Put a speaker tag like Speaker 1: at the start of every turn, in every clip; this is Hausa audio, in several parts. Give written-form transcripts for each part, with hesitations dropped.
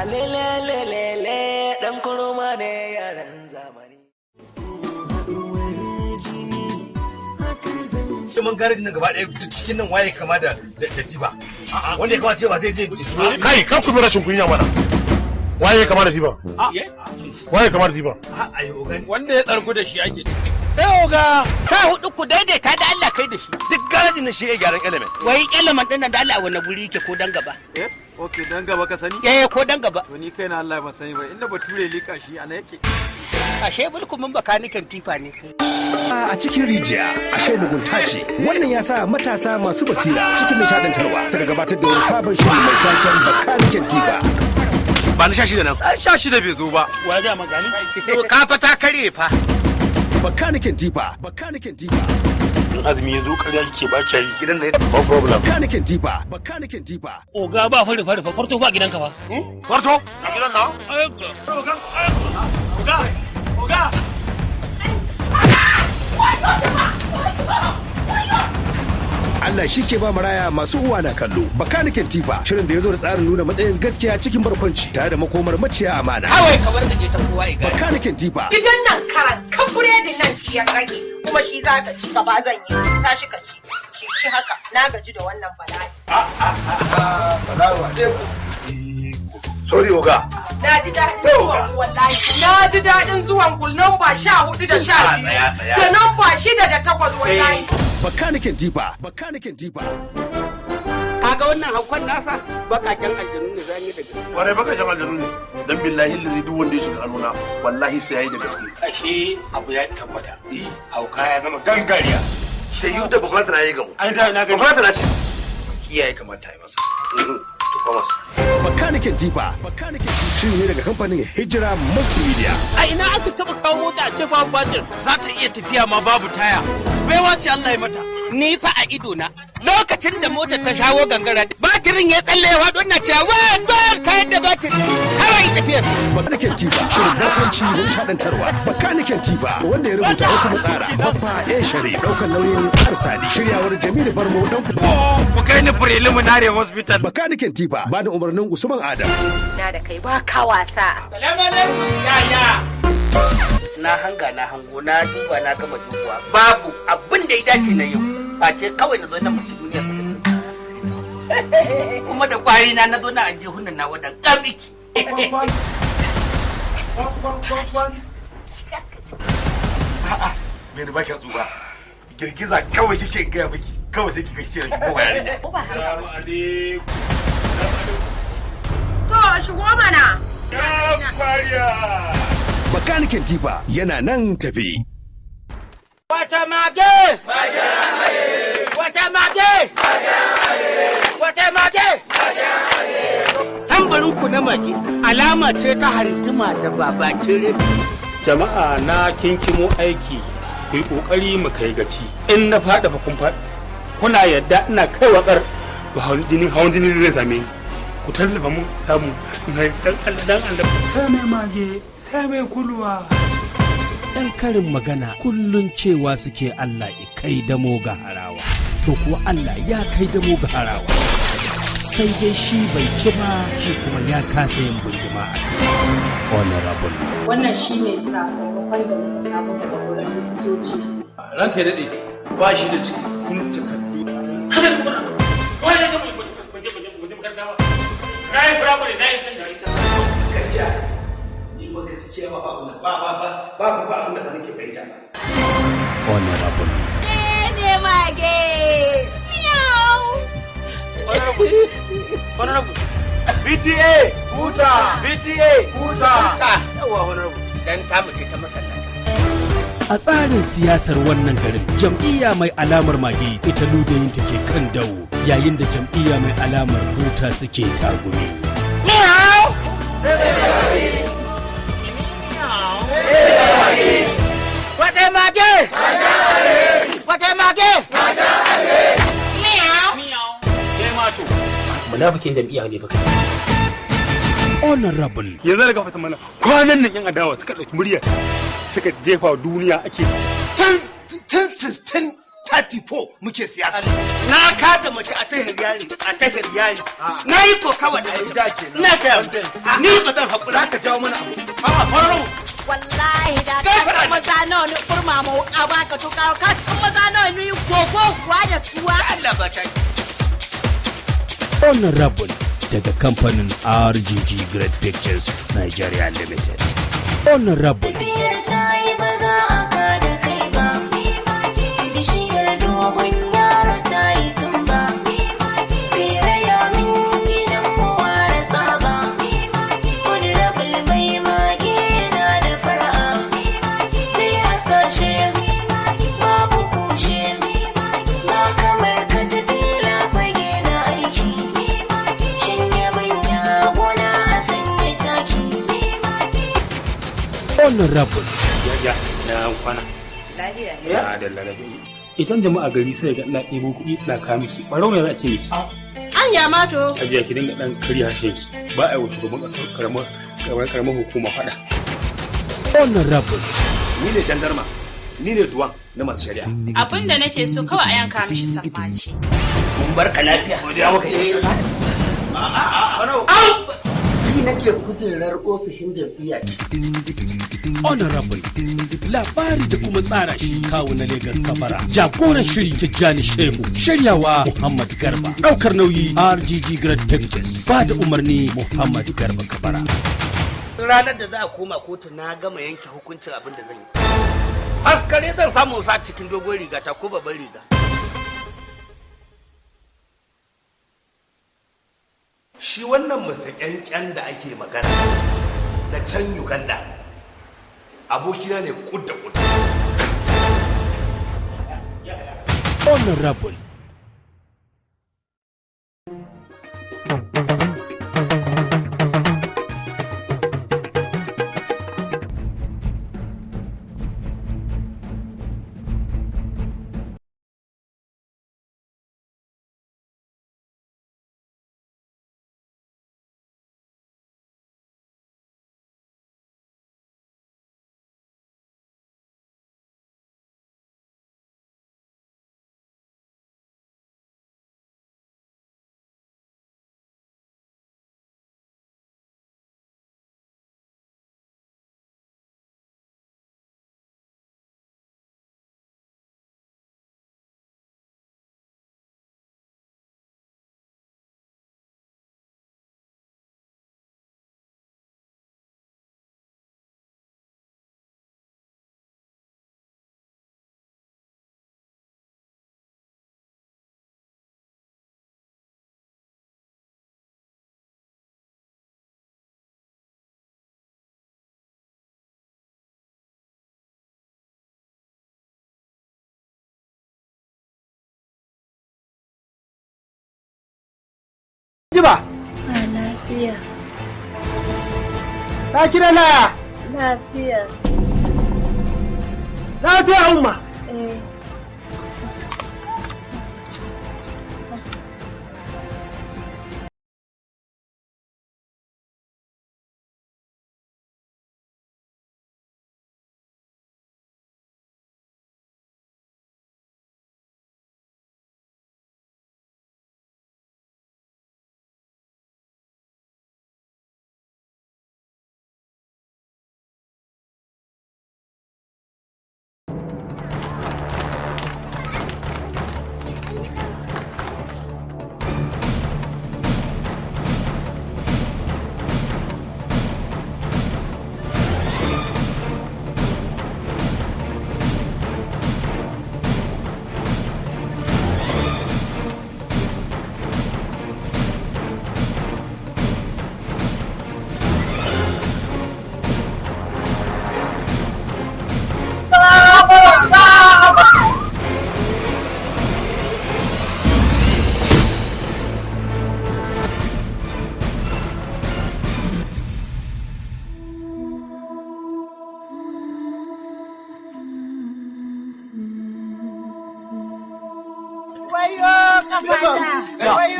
Speaker 1: Alelelelele dan kurma ne yaran zamani.
Speaker 2: Mun garejin nan gaba ɗaya duk cikin nan waye kama da tifa. Wanda ya kama cewa zai je.
Speaker 3: Kai, kar ku bi rashin kunya mana. Waye kama da tifa? Waye kama da tifa?
Speaker 4: Wanda ya tsarku da shi ake.
Speaker 2: Sai oga.
Speaker 5: Ka hudu ku daidaita da Allah kai da shi.
Speaker 2: Duk garejin nan shi ya gyaran element.
Speaker 5: Wai element din nan da Allah wani guri yake ko dan gaba?
Speaker 4: Eh, okay, dan gaba ka sani?
Speaker 5: Eh, ko dan gaba.
Speaker 4: To ni kaina Allah ban sani ba, inda bature lika shi ana yake.
Speaker 5: Ashe bulkumin bakanikan tifa ne.
Speaker 6: A cikin rijiya, ashe mugunta ce. Wannan ya sa matasa masu basira cikin nishadantarwa suka gabatar da wani sabon shiri mai taken Bakaniken Tifa.
Speaker 2: Ba na 16 nan.
Speaker 4: Ai 16 bai zo ba.
Speaker 7: Wa ga magani?
Speaker 5: To ka fa ta kare fa.
Speaker 6: Bakaniken Tifa, Bakaniken Tifa.
Speaker 7: In azumi ya zo ƙarya kike ba ki yi.
Speaker 2: Gidan nan
Speaker 3: No problem.
Speaker 6: Bakaniken Tifa, Bakaniken Tifa.
Speaker 7: Oga ba fari fari fa farto fa gidanka fa.
Speaker 2: Farto?
Speaker 3: A gidan na?
Speaker 2: Oga. Oga. Oga.
Speaker 6: Allah shi ke ba maraya masu uwa na kallo. Bakaniken Tifa, shirin da ya zo da tsarin nuna matsayin gaskiya cikin barkwanci tare da makomar maciya amana.
Speaker 5: Kawai ka wargaje ta kowa ya gane.
Speaker 6: Bakaniken Tifa.
Speaker 8: Gidan nan karan kan buredin nan shi ya rage kuma shi za ka ci gaba zan yi tashi ka ci ci shi haka na gaji da wannan bala'i.
Speaker 2: Salamu alaikum. Sorry oga.
Speaker 8: Na ji daɗin zuwan ku wallahi. Na ji daɗin zuwan ku namba 14 da 12 da namba 6 da 8 wallahi.
Speaker 6: Bakaniken Tifa, Bakaniken Tifa.
Speaker 5: Kaga wannan haukan nasa bakaken aljanu ne zan yi da gaske.
Speaker 3: Kwarai bakaken aljanu ne. Dan billahi lazi duk wanda ya shiga hannuna wallahi sai yayi da gaske.
Speaker 7: Ashe abu ya tabbata. Hauka ya zama gangariya.
Speaker 2: Ta yi da bakulata na yi gamu.
Speaker 7: An ta na gani.
Speaker 2: Bakulata na ce. Kiyaye kamata yi masa. To kuma
Speaker 6: Bakaniken Tifa, Bakaniken Tifa. Shiri ne daga kamfanin Hijira Multimedia.
Speaker 5: A ina aka taba kawo mota a ce babu batir?
Speaker 4: Za ta iya tafiya ma babu taya. Baiwa ce Allah ya mata.
Speaker 5: Ni fa a ido na lokacin da motar ta shawo gangara batirin ya tsalle ya faɗo na cewa wa ba kayan da batir kawai tafiyar.
Speaker 6: Bakaniken Tifa, shirin barkwanci da nishadantarwa. Bakaniken Tifa, wanda ya rubuta ya kuma tsara. Babba A Sharif, ɗaukar nauyin Arsali, shiryawar Jamilu Barmo ɗan
Speaker 4: Ku kai ni preliminary hospital.
Speaker 6: Bakaniken Tifa, ba da umarnin Usman Adam.
Speaker 8: Na da kai ba ka wasa.
Speaker 5: Salamu alaikum yaya. Na hanga na hango na duba na gama dubawa babu abin da ya dace na yau face kawai na zo na mutu duniya kuma da kwari na na zo na aljihunan na wadan kamiki.
Speaker 2: A'a, me da baki tsuba. Girgiza kawai kike gaya miki, kawai sai kika kike ko yarinya.
Speaker 8: Ko ba haka ba.
Speaker 7: Salamu alaikum.
Speaker 8: To shigo mana.
Speaker 7: Ya kwariya.
Speaker 6: Bakaniken Tifa yana nan tafi.
Speaker 5: Wata mage! Wata mage! Wata mage! Tambarin ku na mage alama ce ta harjima da babakere.
Speaker 7: Jama'a na kinkimo aiki ku yi kokari mu kai gaci. In na faɗa fa kun faɗi. Kuna yadda ina kai wakar to hawan jini zai same ni. Ku tallafa mu samu dan Allah dan Allah. Sai mai mage, sai mai kulwa.
Speaker 9: Ɗan karin magana kullun cewa suke Allah i kai damo ga harawa. To kuwa Allah ya kai damo ga harawa. Sai dai shi bai ci ba shi kuma ya kasa yin birgima a kai. Honorable.
Speaker 10: Wannan shi ne sakamakon da muka samu daga wurin likitoci.
Speaker 4: Ranka ya daɗe ba shi da cikakkun takardu.
Speaker 7: Kada ku kuna. Wai ya zama mu je makaranta ba. Na yi firamare na yi sakandare.
Speaker 2: Gaskiya. Ni ba gaskiya ba abin da ba ba ba ba ba abin da ba nake fahimta ba.
Speaker 9: Honorable.
Speaker 8: Ne mage. Miau.
Speaker 4: Honorable. BTA
Speaker 2: Huta.
Speaker 4: BTA
Speaker 2: Huta.
Speaker 5: Yawa honorable dan tamu ce ta masallata.
Speaker 9: A tsarin siyasar wannan garin, jam'iyya mai alamar mage ita ludayinta ke kan dawo, yayin da jam'iyya mai alamar buta suke tagumi.
Speaker 5: Wata mage! Wata mage!
Speaker 7: Ke ma to. Munafikin jam'iyya ne fa kai.
Speaker 9: Honorable.
Speaker 7: Yanzu daga fata mana kwanan nan yan adawa suka ɗauki murya suka jefa wa duniya ake
Speaker 2: Tun 16 1934 muke siyasa.
Speaker 5: Na kada mace a tahir yari, a tahir yari. Na yi kokawa da mace. Ina gaya ni ba zan haƙura.
Speaker 2: Za ka jawo mana abu.
Speaker 7: A'a, kwararo.
Speaker 10: Wallahi da ka san maza nawa ni kurma ma wuka ba ka tuka ka san maza nawa ni gogo kuwa da suwa.
Speaker 5: Allah ba ta.
Speaker 9: Honorable daga kamfanin RGG Great Pictures Nigeria Limited. Honorable.
Speaker 11: Tafiyar ta yi ba za a kada kai ba. Bishiyar dogon yaro ta yi tumba. Fere ya min gidan kowa da tsaba. Honorable mai mage yana da fara'a. Mai hasashe babu kushe. Ba kamar ka tafi fage na aiki. Shinge manya gona a sanya taki.
Speaker 9: Honorable.
Speaker 7: Ya na kwana.
Speaker 10: Lafiya ne.
Speaker 7: Ya da lalabi. Idan jama'a gari sai ga ina ɗebo kuɗi ina kawo miki, ɓarau ne za a ce miki.
Speaker 8: An ya mato.
Speaker 7: Ajiya ki dinga ɗan karya harshen ki. Ba a yi wa shugaban ƙasar karamar karamar hukuma faɗa.
Speaker 9: Honorable.
Speaker 2: Ni ne jandarma, ni ne duwan na masu shari'a.
Speaker 12: Abin da nake so kawai a yanka mishi sammaci.
Speaker 5: Mun barka lafiya.
Speaker 2: Godiya muka yi.
Speaker 5: Ji nake kujerar ofishin jam'iyya ce.
Speaker 9: Honorable. Labari da kuma tsara shi kawo na Legas Kabara. Jagoran shiri Tijjani Shehu. Shiryawa Muhammad Garba. Ɗaukar nauyi RGG Great Pictures. Ba da umarni Muhammad Garba Kabara.
Speaker 5: Ranar da za a koma kotu na gama yanke hukuncin abin da zan yi. Askare zan samu sa cikin dogon riga ta ko babban riga.
Speaker 2: Shi wannan Mr. Kyankyan da ake magana na can Uganda abokina ne kud da kud.
Speaker 9: Honorable.
Speaker 13: Jiba.
Speaker 10: Ba lafiya.
Speaker 13: Ta kira laya.
Speaker 10: Lafiya.
Speaker 13: Lafiya umma.
Speaker 10: Eh.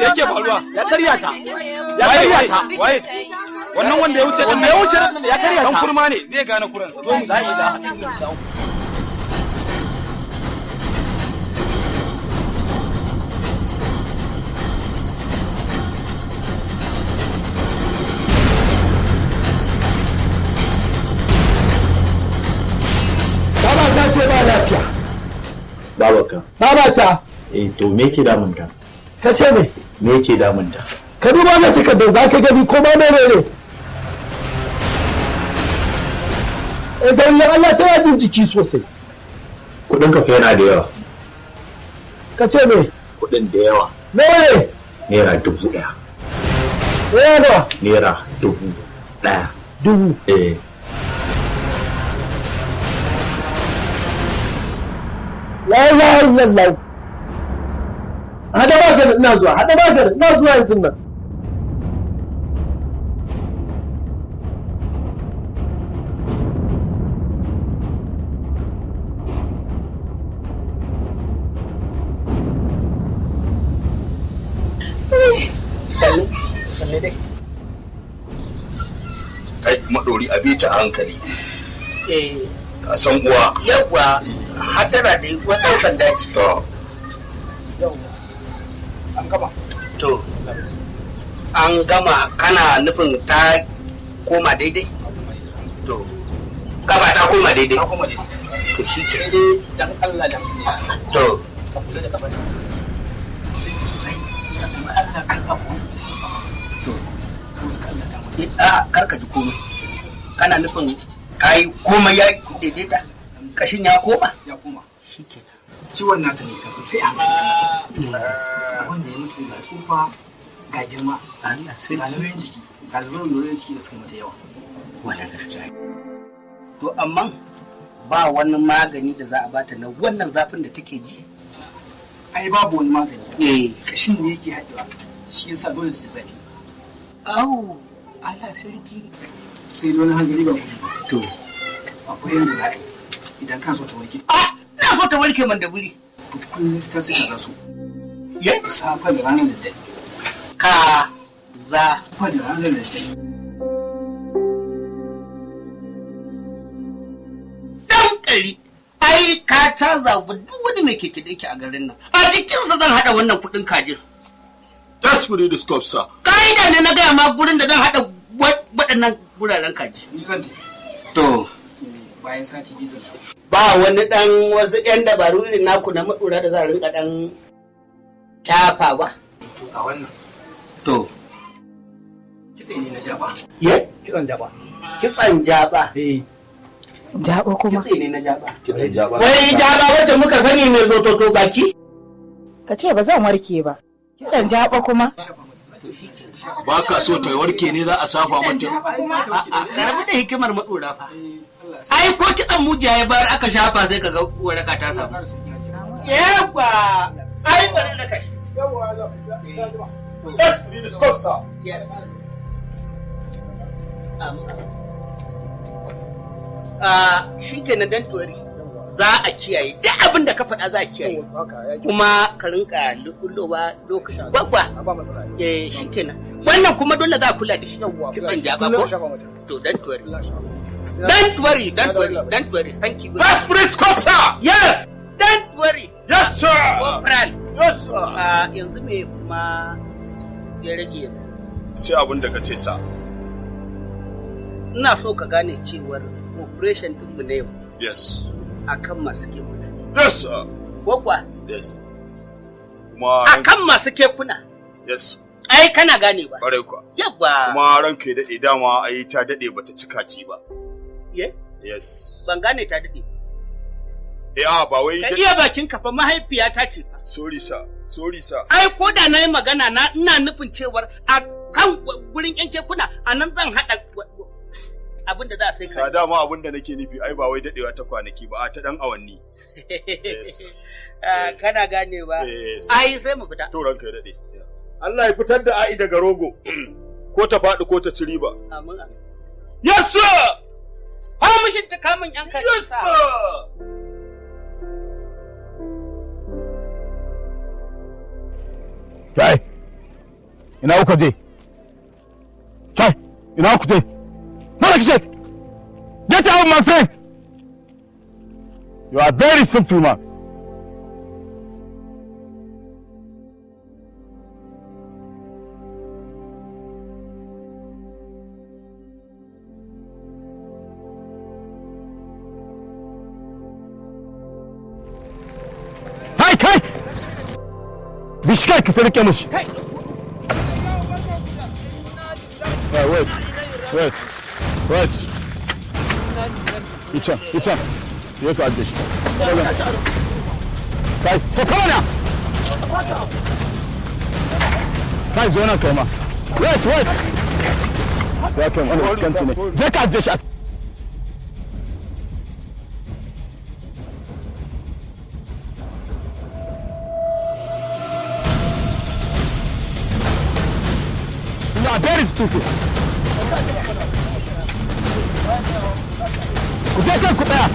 Speaker 4: Yake faruwa ya karya ta, ya karya ta. Waye wannan wanda ya wuce ya wuce ya karya ta? Dan kurma ne zai gane kuransa. Zo mu la ilaha.
Speaker 13: ce ba lafiya.
Speaker 14: Babarka.
Speaker 13: Babata.
Speaker 14: Eh to me yake damunta?
Speaker 13: Ka ce me?
Speaker 14: Me yake damunta?
Speaker 13: Ka duba mai takardar za ka gani ko ma menene. Eh sauran Allah tana jin jiki sosai.
Speaker 14: Kudin ka fa yana da yawa.
Speaker 13: Ka ce me?
Speaker 14: Kudin da yawa.
Speaker 13: Nawa ne?
Speaker 14: ₦1,000.
Speaker 13: Naira nawa?
Speaker 14: ₦1,000.
Speaker 13: Dubu?
Speaker 14: Eh.
Speaker 13: La ilaha illallah. Hada maganin ina zuwa, hada maganin ina zuwa yanzu nan.
Speaker 5: Sannu, sannu dai.
Speaker 15: Kai maɗori a bi ta hankali.
Speaker 5: Eh.
Speaker 15: Ka san uwa.
Speaker 5: Yawwa, hatara da wata sanda ce.
Speaker 15: To.
Speaker 4: An gama.
Speaker 5: To. An gama kana nufin ta koma daidai? To. Gaba ta koma daidai.
Speaker 4: Ta koma daidai.
Speaker 5: To shi
Speaker 4: ce. Sai dai dan Allah dan
Speaker 5: To.
Speaker 4: Ka kula da kafa. Sosai. Dan Allah kar abu wanda bai san ba.
Speaker 5: To. A kar ka ji komai. Kana nufin kayi komai ya daidaita. Kashin ya koma?
Speaker 4: Ya koma.
Speaker 5: Shikenan.
Speaker 4: Ciwon nata ne kasan sai a hankali. Abin da ya mutu ga tsufa ga girma.
Speaker 5: Allah sai
Speaker 4: ga nauyin jiki ga nauyin jiki da suka mata yawa.
Speaker 5: Wannan gaskiya. To amma ba wani magani da za a bata na wannan zafin da take ji.
Speaker 4: Ai babu wani magani.
Speaker 5: Eh.
Speaker 4: Kashin ne yake haɗewa. Shi yasa dole su zafi.
Speaker 5: Au, Allah sarki.
Speaker 4: Sai dole hanzari ba kuɗi.
Speaker 5: To.
Speaker 4: Akwai yanda za a yi idan kan so ta warke.
Speaker 5: Ah, ina so ta warke man da wuri.
Speaker 4: To kullum sai ta cika za su.
Speaker 5: Ye?
Speaker 4: Safa da ranar da dare.
Speaker 5: Ka za.
Speaker 4: Safa da ranar da dare.
Speaker 5: Dan kari. Ai ka canza wa duk wani mai keke da yake a garin nan. A jikinsa zan haɗa wannan kuɗin kajin.
Speaker 15: That's pretty the scope, sir.
Speaker 5: Ka'ida ne na gaya ma gurin da zan haɗa waɗannan guraren kaji.
Speaker 4: Ni zan tafi.
Speaker 5: To.
Speaker 4: Bayan sati biyu zan dawo.
Speaker 5: Ba wani ɗan wasu ƴan dabaru irin naku na maɗura da za a rinka ɗan shafawa.
Speaker 4: To ga wannan.
Speaker 5: To.
Speaker 4: Kitse ne na jaba.
Speaker 5: Ye?
Speaker 4: Kitsen jaba.
Speaker 5: Kitsen jaba.
Speaker 4: Eh.
Speaker 10: Jaba kuma.
Speaker 5: Kitse ne na jaba.
Speaker 15: Kitsen jaba.
Speaker 5: Wai jaba wacce muka sani mai zototo baki?
Speaker 10: Ka ce ba zan warke ba. Kitsen jaba kuma.
Speaker 15: Ba ka so ta warke ne za a safa mata.
Speaker 5: Ka rabu da hikimar maɗora fa. Ai ko kitsen mujiya ya bayar aka shafa sai ka ga waraka ta samu. Yawwa! Ai bari da kashi.
Speaker 15: That's pretty the scope, sir.
Speaker 5: Yes. Shi kenan dan tuwari za a kiyaye duk abin da ka faɗa za a kiyaye kuma ka rinka lulluwa lokaci gwagwa eh shi kenan wannan kuma dole za a kula da shi kitsan jaba ko to dan tuwari dan tuwari dan tuwari dan tuwari thank you
Speaker 15: That's pretty scope, sir.
Speaker 5: Yes, don't worry.
Speaker 15: Yes, sir.
Speaker 5: Corporal.
Speaker 15: Yes, sir.
Speaker 5: Yanzu me kuma ya rage yanzu?
Speaker 15: Sai abin da ka ce, sir.
Speaker 5: Ina so ka gane cewar operation ɗinmu na yau.
Speaker 15: Yes.
Speaker 5: Akan masu kekuna.
Speaker 15: Yes, sir.
Speaker 5: Ko kuwa?
Speaker 15: Yes. Kuma
Speaker 5: akan masu kekuna.
Speaker 15: Yes.
Speaker 5: Ai kana gane ba.
Speaker 15: Ƙwarai kuwa.
Speaker 5: Yawwa.
Speaker 15: Kuma ranka ya daɗe dama ai ta daɗe bata cika ci ba.
Speaker 5: Ye?
Speaker 15: Yes.
Speaker 5: Ban gane ta daɗe.
Speaker 15: Eh a ba wai
Speaker 5: Ka iya bakin ka fa mahaifiyata ce fa.
Speaker 15: Sorry sir. Sorry sir.
Speaker 5: Ai ko da na yi magana na ina nufin cewar a kan gurin yan kekuna a nan zan haɗa abin da za a sai
Speaker 15: Sa dama abin da nake nufi ai ba wai daɗewa ta kwanaki ba a ta ɗan awanni. Yes.
Speaker 5: Kana gane ba.
Speaker 15: Yes.
Speaker 5: Ai sai mu fita.
Speaker 15: To ranka ya daɗe. Allah ya fitar da a'i daga rogo. Ko ta faɗi ko ta ci riba.
Speaker 5: Amin.
Speaker 15: Yes sir.
Speaker 5: Hau mishin ta kamun yan kaji.
Speaker 15: Yes sir.
Speaker 3: Kai, ina kuka je? Kai, ina kuka je? Mara kishe! Get out, my friend! You are very simple, man. Bishkai ka rike mushi. Wait, wait, wait. Icen, icen. Je ka ajiye shi. Kai, sauka mana! Kai, zo nan kai ma. Wait, wait. Ya kai wani iskanci ne. Je ka ajiye shi a. You are very stupid. Ku je can ku tsaya.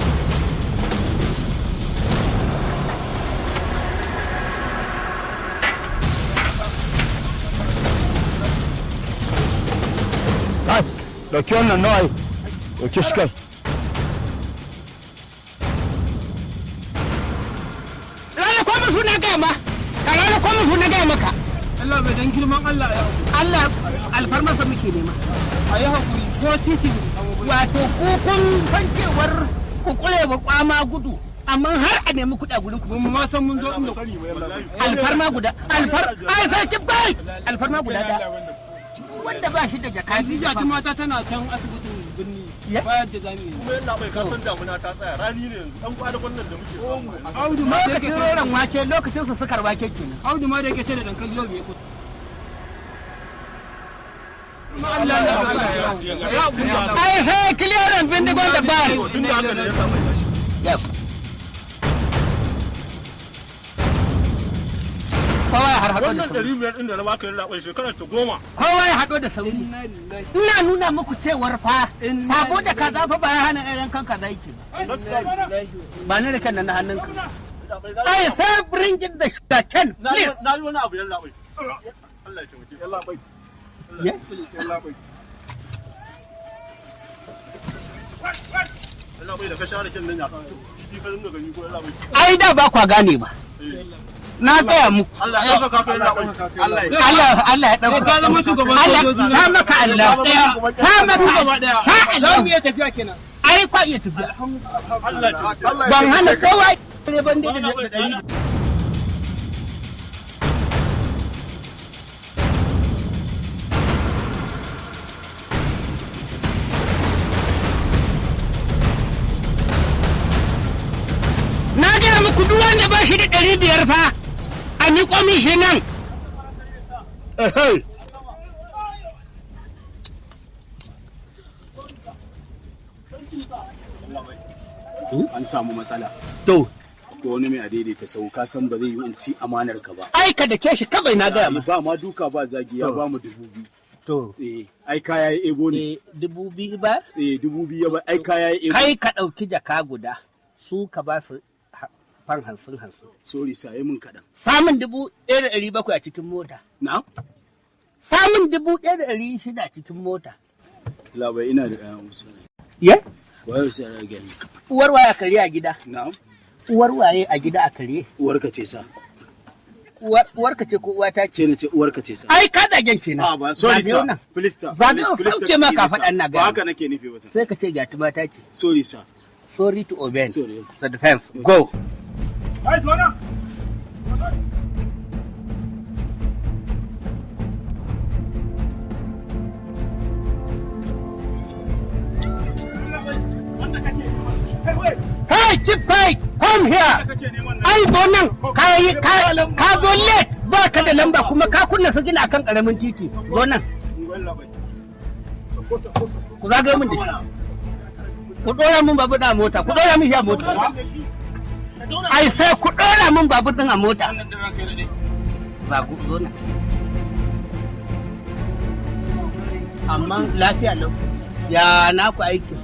Speaker 3: Kai, dauki wannan nawa yi. Dauki shi kai.
Speaker 5: Rana ko musu na gaya ma. Ka rana ko musu na gaya maka.
Speaker 16: Allah bai dan girman Allah ya
Speaker 5: Allah alfarmarsa muke nema.
Speaker 16: A yi hakuri ko sisi ba samu ba.
Speaker 5: Wato ku kun san cewar ku kure ba kwama gudu amma har a nemi kuɗi a gurin ku.
Speaker 16: Mu ma san mun zo inda
Speaker 5: alfarma guda alfar ai sarki bai alfarma guda da wanda ba shi da jaka.
Speaker 16: Khadija ta mata tana can asibitin birni ba yadda zamu yi.
Speaker 15: Kuma yalla bai ka san damuna ta tsaya rani ne yanzu dan kwadagon nan da muke samu.
Speaker 16: Audu ma da yake
Speaker 5: lokacin roron wake lokacin su sukar wake kenan.
Speaker 16: Audu ma da yake ce da dankali yau me ko. Allah ya
Speaker 5: ai sai kiliyaran bindigon da ba. Kowa ya harhaɗo da
Speaker 15: Wannan
Speaker 5: sauri.
Speaker 15: 500 ɗin da na baka yalla bai shekarar ta 10.
Speaker 5: Kowa ya haɗo da sauri. Ina nuna muku cewar fa sabo da kaza fa ba ya hana yankan kaza yake ba. Ba ni rikan nan na hannunka. Ai sai bring in the sugar cane please.
Speaker 15: Na yi wani abu yalla bai. Allah ya taimake. Yalla bai. Yalla bai. Yalla bai da ka share can nan ya. Shi ka dinga gani ko yalla bai.
Speaker 5: Ai da ba kwa gane ba. Na gaya muku.
Speaker 15: Allah ya ɗaukaka ka yalla bai.
Speaker 5: Allah Allah ya ɗauka.
Speaker 16: Ka zama shugaban
Speaker 5: Allah
Speaker 16: sojoji na.
Speaker 5: ta maka Allah. Ta maka
Speaker 16: Gaba daya.
Speaker 5: Ta Allah.
Speaker 16: Za mu iya tafiya kenan.
Speaker 5: Ai kwa iya tafiya.
Speaker 15: Allah ya
Speaker 5: Ban hana kowa ne ban da ɗari. Na gaya muku duk wanda ba shi da 500 fa a miƙo min shi nan.
Speaker 17: An samu matsala.
Speaker 5: To.
Speaker 17: Akwai wani mai adaidaita sau ka san ba zai yi in ci amanar ka ba.
Speaker 5: Ai ka da ke shi kawai na gaya ma.
Speaker 17: Ba ma duka ba zagi ya ba mu 2000.
Speaker 5: To.
Speaker 17: Eh, ai kaya ya ebo ne.
Speaker 5: 2000 ba?
Speaker 17: Eh, 2000 ya ba ai kaya ya ebo.
Speaker 5: Kai ka ɗauki jaka guda su ka ba su fan 50 50.
Speaker 17: Sorry saye mun kaɗan.
Speaker 5: Samun 1700 a cikin mota.
Speaker 17: Na?
Speaker 5: Samun 1600 a cikin mota.
Speaker 17: Labai ina da ƴaƴan wasu.
Speaker 5: Ye?
Speaker 17: Waye sai na gani.
Speaker 5: Uwar waye a kare a gida?
Speaker 17: Na'am.
Speaker 5: Uwar waye a gida a kare?
Speaker 17: Uwarka ce sa.
Speaker 5: Uwarka ce ko uwata
Speaker 17: ce? Ce na ce uwarka ce sa.
Speaker 5: Ai ka zagen kenan.
Speaker 17: A ba sorry
Speaker 5: Zage
Speaker 17: sir.
Speaker 5: wannan.
Speaker 17: Please sir.
Speaker 5: Zage
Speaker 17: Please, please,
Speaker 5: sauke ma ka
Speaker 17: please, sir.
Speaker 5: faɗan na
Speaker 17: Ba
Speaker 5: gaya.
Speaker 17: haka nake nufi ba sir.
Speaker 5: Sai ka ce gyatuma ta ce.
Speaker 17: Sorry sir.
Speaker 5: Sorry to obey.
Speaker 17: Sorry.
Speaker 5: The defense. Go.
Speaker 15: Ai zo nan.
Speaker 5: Hey, Chief Kai, come here. Ai zo nan ka yi ka zo late ba ka da lamba kuma ka kunna su gina akan karamin titi. Zo nan. Ku zagaye min da shi. Ku dora min babur ɗin a mota, ku dora min shi a mota. Ai sai ku dora min babur ɗin a mota. Ba ku zo nan. Amma lafiya lau. Ya naku aikin.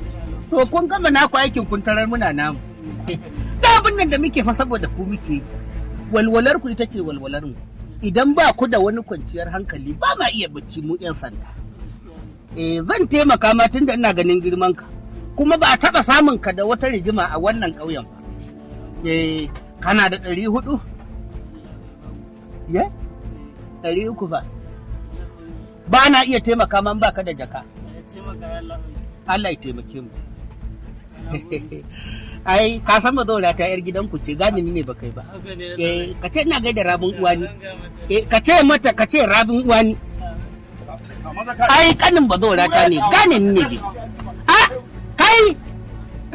Speaker 5: To kun gama naku aikin kun tarar muna namu. Da abin nan da muke fa saboda ku muke yi. Walwalar ku ita ce walwalar mu. Idan ba ku da wani kwanciyar hankali ba ma iya bacci mu 'yan sanda. Eh zan taimaka ma tunda ina ganin girman ka. Kuma ba a taɓa samun ka da wata rigima a wannan ƙauyen ba. Eh kana da 400? Ye? 300 fa. Ba na iya taimaka ma in ba ka da jaka. Allah ya taimake mu. Ai ka san mazaura ta yar gidanku ce, gane ni ne ba kai ba. Eh, ka ce ina gaida rabin uwa ni. Eh, ka ce mata, ka ce rabin uwa ni. Ai kanin bazaura ta ne, gane ni ne. A kai,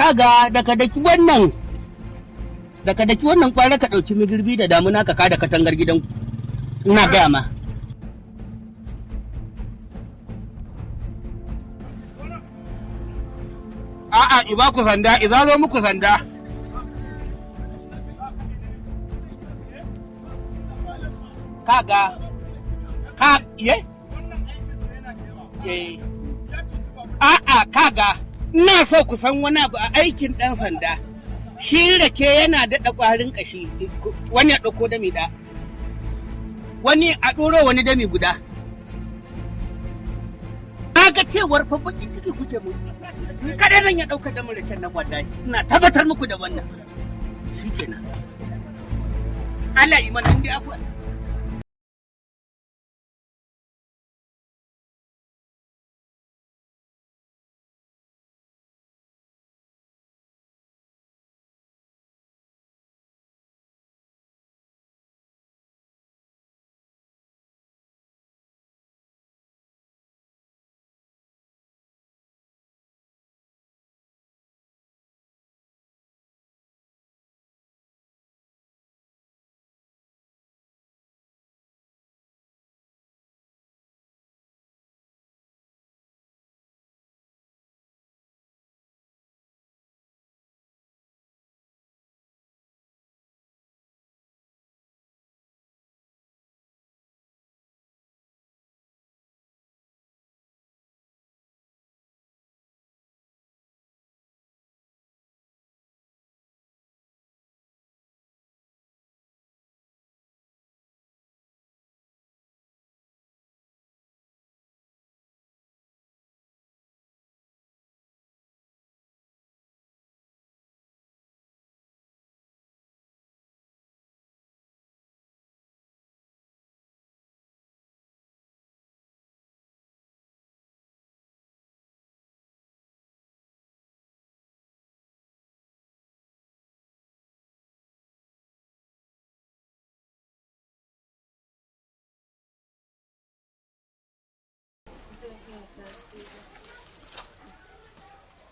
Speaker 5: kaga daga daki wannan, daga daki wannan kwara ka dauki migirbi da damuna ka kada katangar gidanku. Ina gaya ma.
Speaker 16: A'a, iba ku sanda, izalo muku sanda.
Speaker 5: Kaga, ka, ye? Eh. A'a, kaga, ina so ku san wani abu a aikin ɗan sanda. Shi rake yana daɗa ƙwarin ƙashi, wani ya ɗauko dami ɗaya. Wani a ɗoro wani dami guda. Kaga cewar fa baƙin ciki kuke mu. Ni kadai zan ya ɗauka damin raken nan wallahi. Ina tabbatar muku da wannan. Shikenan. Allah yi mana inda afuwa.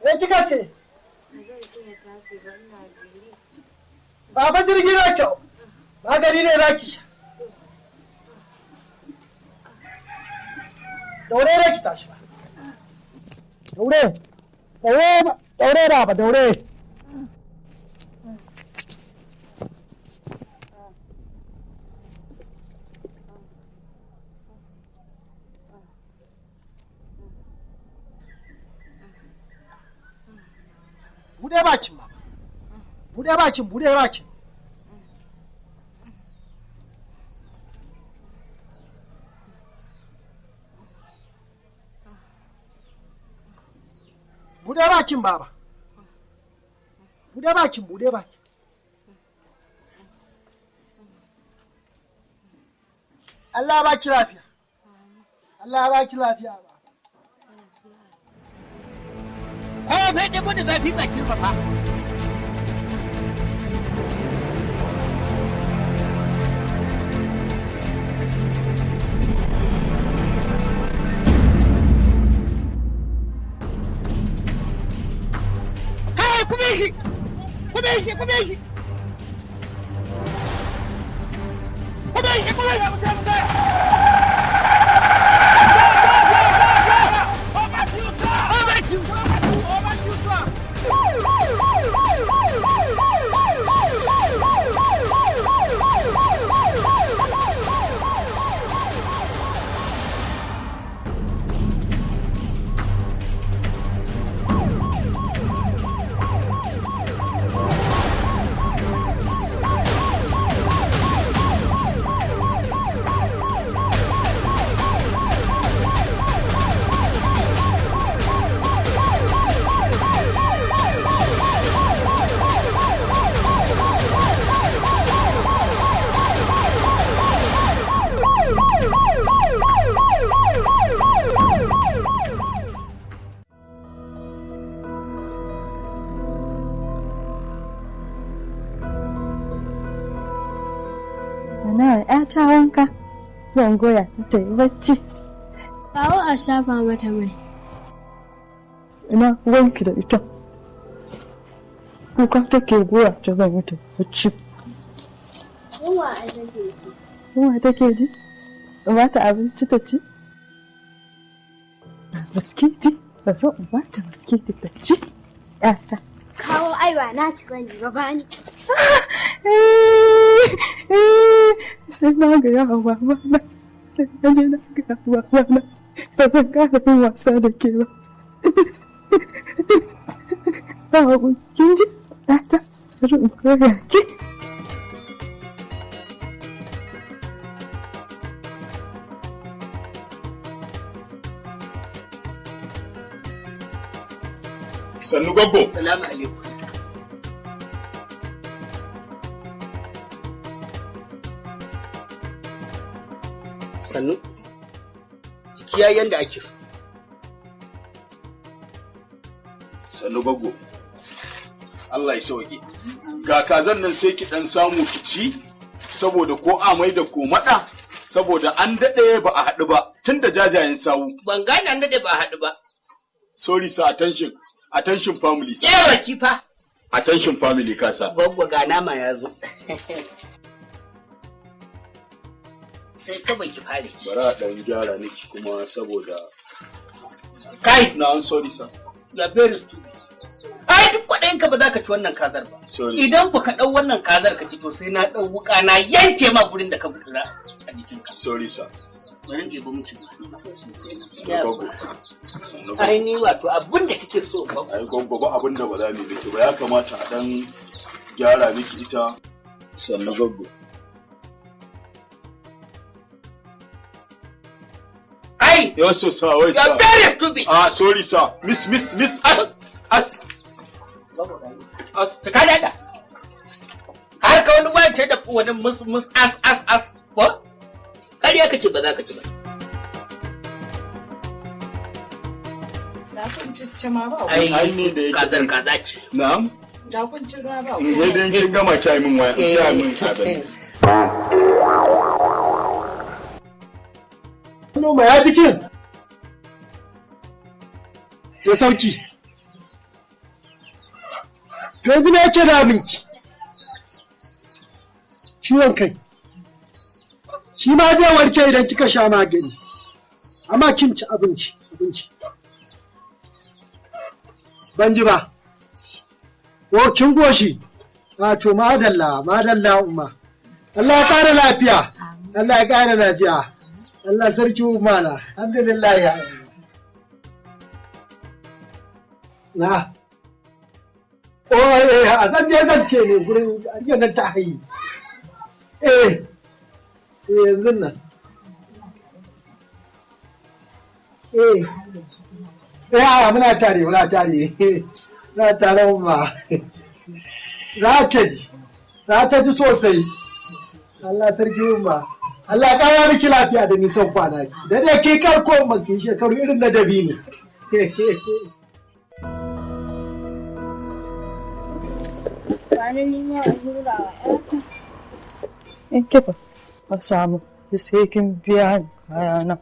Speaker 13: Me kika ce? Baba jirgi ba kyau. Magani ne za ki sha. Daure ne ki tashi ba. Daure. Daure, daure baba, daure. Bude bakin baba. Bude bakin, bude bakin. Bude bakin baba. Bude bakin, bude bakin. Allah ba ki lafiya. Allah ba ki lafiya baba.
Speaker 5: Ko fai ɗebo da zafi bakin sa fa. Kai, ku bi shi! Ku bi shi, ku bi shi! Ku bi shi, ku bi shi, mu je, mu je! Go, go, go, go, go! Over to you, sir! Over to you! Over to you, sir!
Speaker 18: Na ‘yata wanka, zan goya ta ta yi bacci.
Speaker 19: Kawo a shafa mata mai.
Speaker 18: Ina wanki da ita. Kuka take goya ta zan yi ta bacci.
Speaker 19: Yunwa a take ji.
Speaker 18: Yunwa take ji? Ba ta abinci ta ci? Biskiti, bari in ba ta biskiti ta ci. ‘Yata.
Speaker 19: Kawo aiwa na ci bane ba bani.
Speaker 18: Sai na ga yawa babana, sai na je na ga babana, ba zan ƙara yin wasa da ke ba. Abu, kin ji? ‘Yata, bari in koya ki.
Speaker 15: Sannu gwaggo.
Speaker 5: Salamu alaikum. Sannu. Jiki ya yanda ake so.
Speaker 15: Sannu gwaggo. Allah ya sauke. Ga kazan nan sai ki dan samu ki ci saboda ko amai da ko mada saboda an dade ba a haɗu ba tun da jajayen sawu.
Speaker 5: Ban gane an dade ba a haɗu ba.
Speaker 15: Sorry sir, attention. Attention family sir.
Speaker 5: Yawa kifa.
Speaker 15: Attention family kasa.
Speaker 5: Gwaggo ga nama ya zo. Sai kawai ki fare.
Speaker 15: Bara a dan gyara miki kuma saboda
Speaker 5: Kai!
Speaker 15: Na I'm sorry sir.
Speaker 5: You are very stupid. Ai duk kwaɗayin ka ba za ka ci wannan kazar ba.
Speaker 15: Sorry.
Speaker 5: Idan ku ka ɗau wannan kazar ka ci to sai na ɗau wuƙa na yanke ma gurin da ka butura a jikinka.
Speaker 15: Sorry sir.
Speaker 5: Bari in ɗebi miki.
Speaker 15: Gwaggo.
Speaker 5: Ai ni wato abin da kike so ba.
Speaker 15: Ai gwaggo ba abin da ba za mu yi miki ba ya kamata a dan gyara miki ita. Sannu gwaggo.
Speaker 5: Ai!
Speaker 15: Yes sir, sir, wai
Speaker 5: You
Speaker 15: sir.
Speaker 5: are very stupid.
Speaker 15: Ah sorry sir. Miss miss miss as as as
Speaker 5: Ta ka dada. Har ka wani wance da wani mus mus as as as ko? Ƙarya kake ba za ka ci ba.
Speaker 20: Da kun cicci ma ba
Speaker 5: Ai
Speaker 15: Ai ne da yake.
Speaker 5: kazar kaza ce.
Speaker 15: Na'am.
Speaker 20: Da kun ci ruwa ba
Speaker 15: In dai dai kin gama kya min waya, kya min abin.
Speaker 13: Noma ya jikin? Da sauki. To yanzu me yake damunki? Ciwon kai. Shi ma zai warke idan kika sha magani. Amma kin ci abinci, abinci. Ban ji ba. O kin goshi. A to madalla, madalla umma. Allah ya ƙara lafiya. Allah ya ƙara lafiya. Allah sarki umma na. Alhamdulillah ya. Na. O eh a san je zance ne gurin ariyar nan ta hayi. Eh. Eh yanzu nan. Eh. Eh a muna tare muna tare. Muna tare umma. Za ta ji. Za ta ji sosai. Allah sarki umma. Allah ya ƙara miki lafiya da nisan kwana. Da dai ke karko umma ki shekaru irin na dabino.
Speaker 19: Bani ni ma a hura wa ‘yata.
Speaker 18: In kifa ba samu, sai kin biya ni kayana.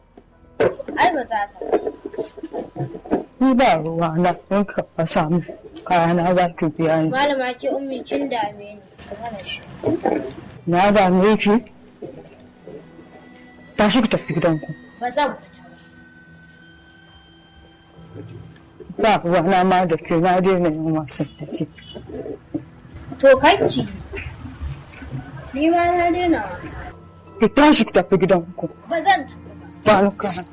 Speaker 19: Ai ba za ta fasa.
Speaker 18: Ni ba ruwa na, in ka ba samu kayana za ki biya ni.
Speaker 19: Malama ke ummi kin dame ni. Ki mana shi.
Speaker 18: Na dame ki. Tashi ki tafi gidanku.
Speaker 19: Ba zan fita.
Speaker 18: Ba ruwa na ma da ke na daina yin wasan da ke.
Speaker 19: To kanki. Ni ma na daina wasa.
Speaker 18: Ki tashi ki tafi gidanku.
Speaker 19: Ba zan tafi.
Speaker 18: Ba ni kaya.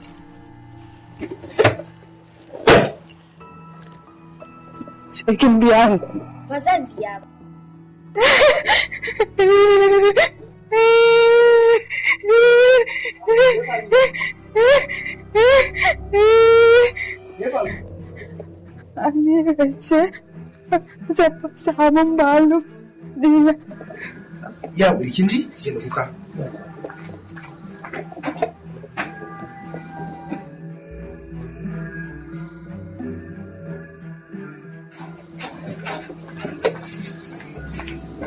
Speaker 18: Sai kin biya ni.
Speaker 19: Ba zan biya ba.
Speaker 18: Amira ce ta samun balu dina.
Speaker 6: Ya wuri kin ji? Ki da kuka.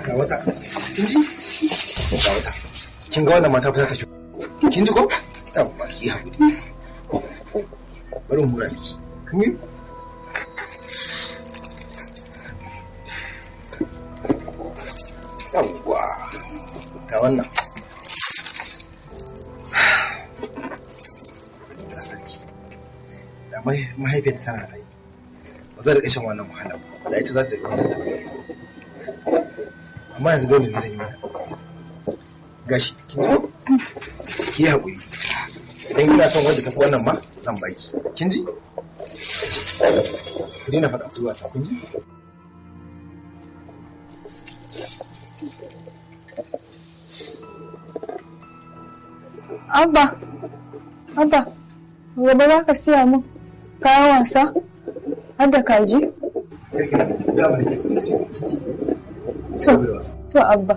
Speaker 6: Ga wata. Kin ji? Ga wata.
Speaker 13: Kin ga wannan mata fa za ta shi. Kin ji ko? Yawwa, ki haƙuri. Bari in hura miki. Kin yi? Yawwa. Ga wannan. Da sarki. Da mahaifiyarta tana rayu. Ba zan riƙa shan wannan wahala ba. Da ita za ta riƙa wannan tafiya. Amma yanzu dole ne zan yi wannan ɗaukar. Gashi, kin ji ko? Ki yi haƙuri. Idan kina son wanda tafi wannan ma zan baki. Kin ji? Ku daina faɗa ku yi wasa kun ji?
Speaker 18: Abba, Abba, gobe za ka siya min kayan wasa har da kaji?
Speaker 13: Karki damu, duk abin da ke so na siyo miki, kin ji? Ci gaba da wasa.
Speaker 18: To Abba.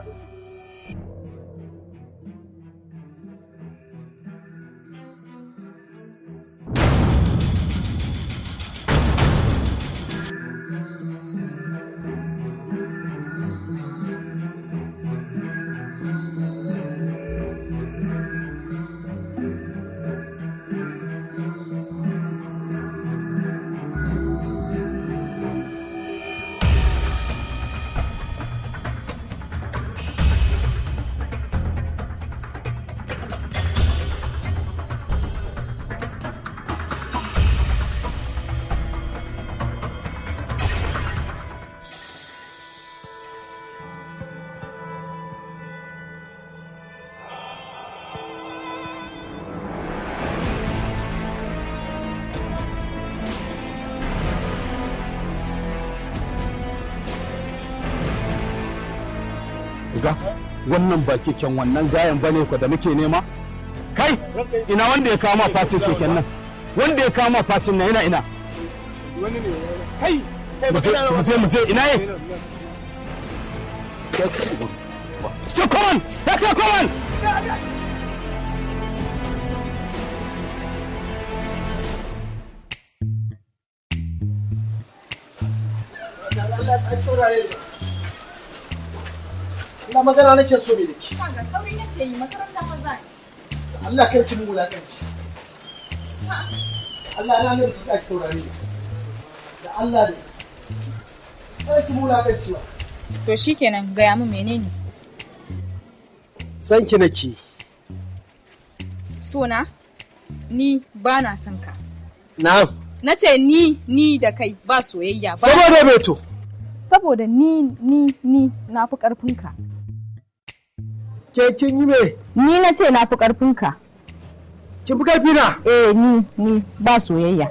Speaker 3: Ga wannan ba keken wannan gayan bane ko da muke nema? Kai, ina wanda ya kama facin keken nan? Wanda ya kama facin nan yana ina?
Speaker 16: Wani ne. Kai, kai
Speaker 3: Mu je, mu je, mu je, ina ye? Ce come on! Let's go, come on!
Speaker 13: Allah magana nake so me dake.
Speaker 12: Kaga sauri nake yi makaranta fa za ni.
Speaker 13: Allah kar ki mun wulakanci. Allah na nan ki tsaki saurare ni. Da Allah ne. Kar ki mun wulakanci ba.
Speaker 12: To shikenan gaya min menene?
Speaker 13: San ki nake.
Speaker 12: Sona ni ba na son ka.
Speaker 13: Na'am.
Speaker 12: Na ce ni da kai ba soyayya ba.
Speaker 13: Saboda me to?
Speaker 12: Saboda ni na fi ƙarfinka.
Speaker 13: Ke kin yi me?
Speaker 12: Ni na ce na fi ƙarfinka.
Speaker 13: Kin fi ƙarfi na?
Speaker 12: Eh ni ba soyayya.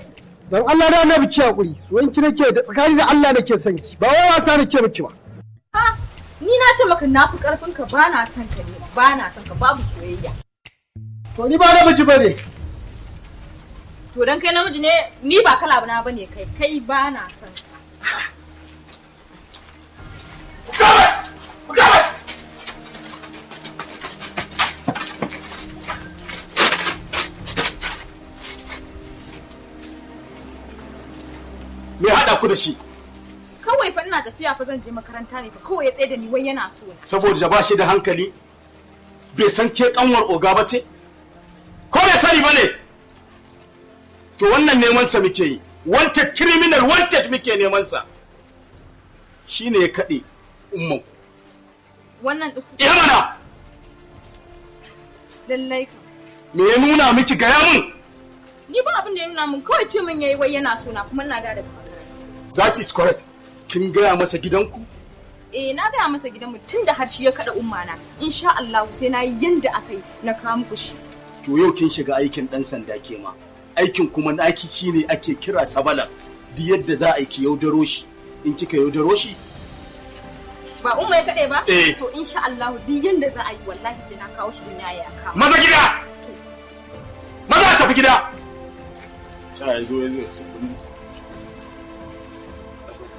Speaker 13: Don Allah da Annabi ki hakuri. Soyayyen nake da tsakani da Allah nake son ki. Ba wai wasa nake miki ba.
Speaker 12: Ha, ni na ce maka na fi ƙarfinka ba na son ka ne, ba na son ka babu soyayya.
Speaker 13: To ni ba namiji bane.
Speaker 12: To dan kai namiji ne ni ba kala na bane kai, kai ba na son ka.
Speaker 15: Me haɗa ku da shi?
Speaker 12: Kawai fa ina tafiya fa zan je makaranta ne fa kawai ya tsaye da ni wai yana so na.
Speaker 15: Saboda ba shi da hankali, bai san ke kanwar oga ba ce? Ko bai sani ba ne? To wannan neman sa muke yi, wanted criminal wanted muke neman sa. Shi ne ya kaɗe umman.
Speaker 12: Wannan ɗin.
Speaker 15: Eh mana!
Speaker 12: Lallai ka.
Speaker 15: Me ya nuna miki gaya mun?
Speaker 12: Ni ba abin da ya nuna mun kawai ce min yayi wai yana so na kuma ina da daga makaranta.
Speaker 15: That is correct. Kin gaya masa gidanku?
Speaker 12: Eh na gaya masa gidanmu tun da har shi ya kaɗa umma na. Insha Allah sai na yi yanda aka yi na kawo muku shi.
Speaker 15: To yau kin shiga aikin ɗan sanda ke ma. Aikin kuma naki shine ake kira sabala. Duk yadda za a yi ki yaudaro shi. In kika yaudaro shi,
Speaker 12: Ba umma ya kaɗe ba?
Speaker 15: Eh.
Speaker 12: To insha Allah duk yanda za a yi wallahi sai na kawo shi duniya ya kawo.
Speaker 15: Maza gida! Maza tafi gida! Tsaya zo yanzu.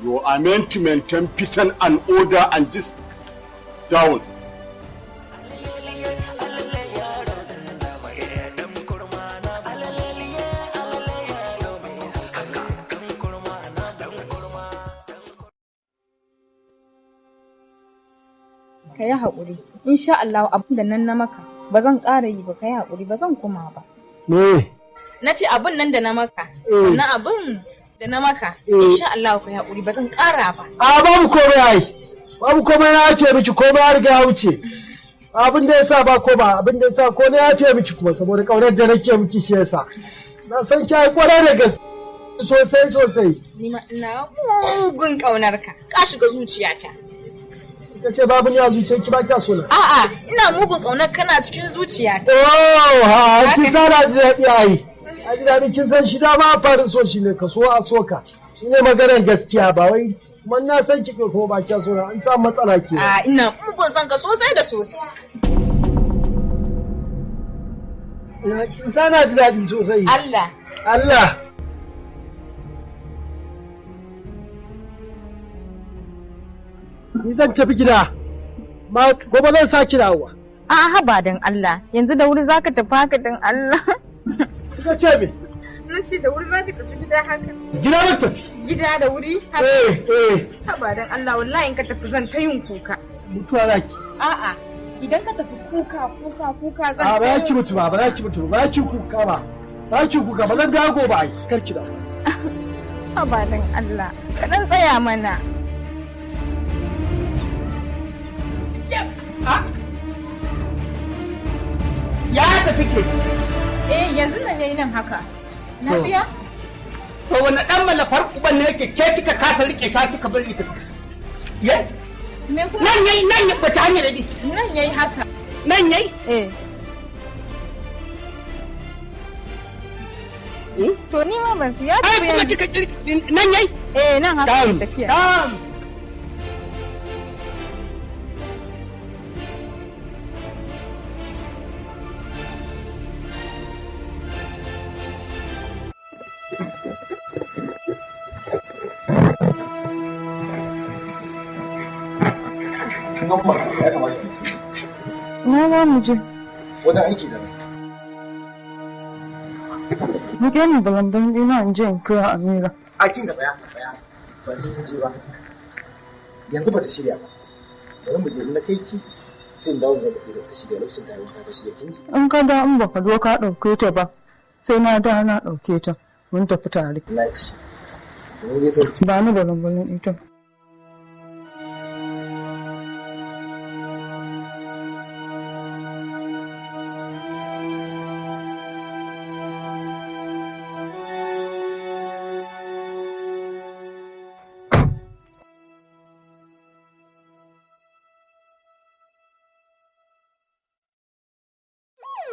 Speaker 15: You are meant to maintain peace and order and this down.
Speaker 12: Ka yi haƙuri. Insha Allah abin da nan na maka Ba zan ƙara yi ba, kai haƙuri, ba zan kuma ba.
Speaker 13: Me?
Speaker 12: Na ce abun nan da na maka. Wannan abun da na maka. Insha Allah kai haƙuri, ba zan ƙara ba.
Speaker 13: A babu komai ai. Babu komai, na yafe miki komai, ya riga ya wuce. Abin da yasa ba ko ba abin da yasa ko na yafe miki kuma saboda kaunar da nake miki shi yasa. Na san ki ai kwarai da gaske. Sosai sosai.
Speaker 12: Ni ma ina mugun ƙaunar ka. Ka shiga zuciyata.
Speaker 13: Ka ce babu ni a zuciyarki, ba kya so na?
Speaker 12: A'a, ina mugun ƙaunar kana cikin zuciyata.
Speaker 13: Oh, ha, kin san na ji daɗi ai. A ji daɗi, kin san shi dama farin so shi ne ka so a so ka. Shi ne maganar gaskiya, ba wai kuma na san ki ko ba kya so na an samu matsala ke.
Speaker 12: A ina mugun son ka sosai da sosai.
Speaker 13: Na kin san na ji daɗi sosai.
Speaker 12: Allah.
Speaker 13: Allah. Ni zan tafi gida. Ma gobe zan sake dawowa.
Speaker 12: A'a, haba dan Allah. Yanzu da wuri zaka tafi haka dan Allah?
Speaker 13: Kika ce me?
Speaker 12: Na ce da wuri zaka tafi gida haka.
Speaker 13: Gida zan tafi.
Speaker 12: Gida da wuri haka?
Speaker 13: Eh, eh.
Speaker 12: Haba dan Allah, wallahi in ka tafi zan ta yin kuka.
Speaker 13: Mutuwa zaki.
Speaker 12: A'a, idan ka tafi kuka kuka kuka zan
Speaker 13: A
Speaker 12: ta
Speaker 13: ba za ki
Speaker 12: yin.
Speaker 13: mutu ba, ba za ki mutu ba, ba za ki kuka ba. Ba za ki kuka ba, zan dawo gobe ai. Kar ki dawo.
Speaker 12: Haba dan Allah. Ka dan tsaya mana.
Speaker 5: Ya tafi ke.
Speaker 12: Eh, yanzu nan yayi nan haka. Lafiya?
Speaker 5: To wani dan malafar uban ne yake ke kika kasa rike sha kika bari ta. Ye?
Speaker 12: Me kuma?
Speaker 5: Nan yayi, nan yayi, bata hanyar da
Speaker 12: Nan yayi haka.
Speaker 5: Nan yayi?
Speaker 12: Eh. To ni ma ban su ya
Speaker 5: Ai
Speaker 12: tafi
Speaker 5: kuma
Speaker 12: yanzu.
Speaker 5: kika nan yayi?
Speaker 12: Eh, nan haka
Speaker 5: Dam,
Speaker 12: ya tafiya.
Speaker 5: dam.
Speaker 17: Kin ga ba ya kamata ki sani.
Speaker 18: Na za mu je.
Speaker 17: Wajen aiki zan.
Speaker 18: Ni dai ni balamban ɗina in je in kira Amira.
Speaker 17: A kin ga tsaya, tsaya. Ba sai kin je ba. Yanzu ba ta shirya ba. Bari mu je, in na kai ki sai in dawo zan dauke ta, ta shirya lokacin da ya wanka ta shirya, kin ji.
Speaker 18: In ka da in baka zo ka ɗauke ta ba, sai na da na ɗauke ta. Mun tafi tare.
Speaker 17: Nice. Yanzu dai sai
Speaker 18: Ba ni balamban ita.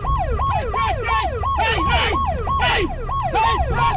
Speaker 16: Hey, hey, hey, hey, hey!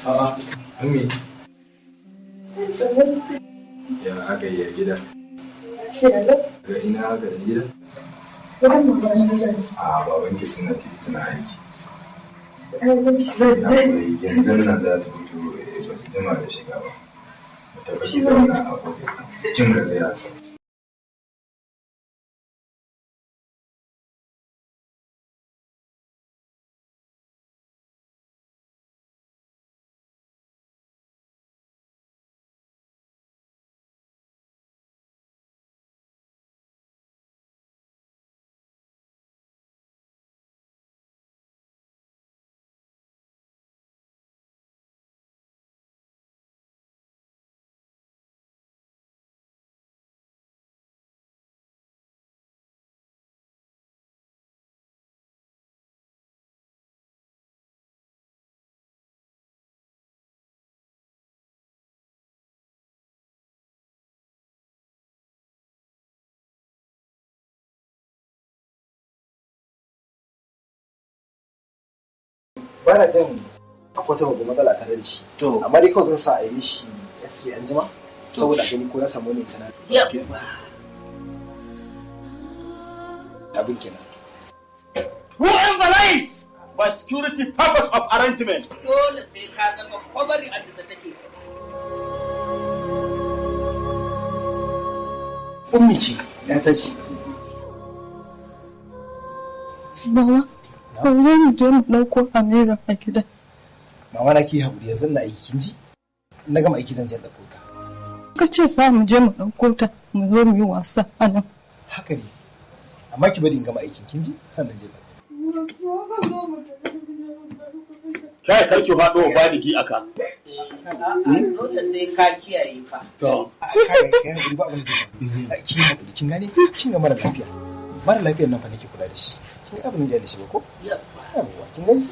Speaker 21: A'a, Ummi. Ya aka yi a gida? Ga ina aka da gida? A babanki suna ciki suna aiki. Yanzu nan za su fito ba su jima da shiga ba. Tafi ki zauna a ofis ɗin. Kin ga tsaya.
Speaker 17: Ba na jin akwai wata babban matsala tare da shi. To. Amma dai kawai zan sa a yi mishi x-ray an jima saboda a gani ko ya samu wani tana. Abin kenan.
Speaker 15: Who on the line? By security purpose of arrangement.
Speaker 5: Dole sai ka zama kwabari a da take.
Speaker 17: Ummi ce, ya ta ce.
Speaker 18: Baba, ban zo mu je mu ɗauko Amira a gida.
Speaker 17: Mama na ki haƙuri yanzu na aiki kin ji? In na gama aiki zan je ɗauko ta.
Speaker 18: Ka ce za mu je mu ɗauko ta mu zo mu yi wasa a nan.
Speaker 17: Haka ne. Amma ki bari in gama aikin kin ji? Sannan je ɗauko.
Speaker 15: Kai karki faɗo wa baligi aka.
Speaker 5: Dole sai ka kiyaye fa.
Speaker 15: To.
Speaker 17: Kai kai haƙuri ba abin da zai faru. Ki haƙuri kin gane? Kin ga mara lafiya. Mara lafiyar nan fa nake kula da shi. Kin ga abin da shi ba ko? Yawwa kin gan shi?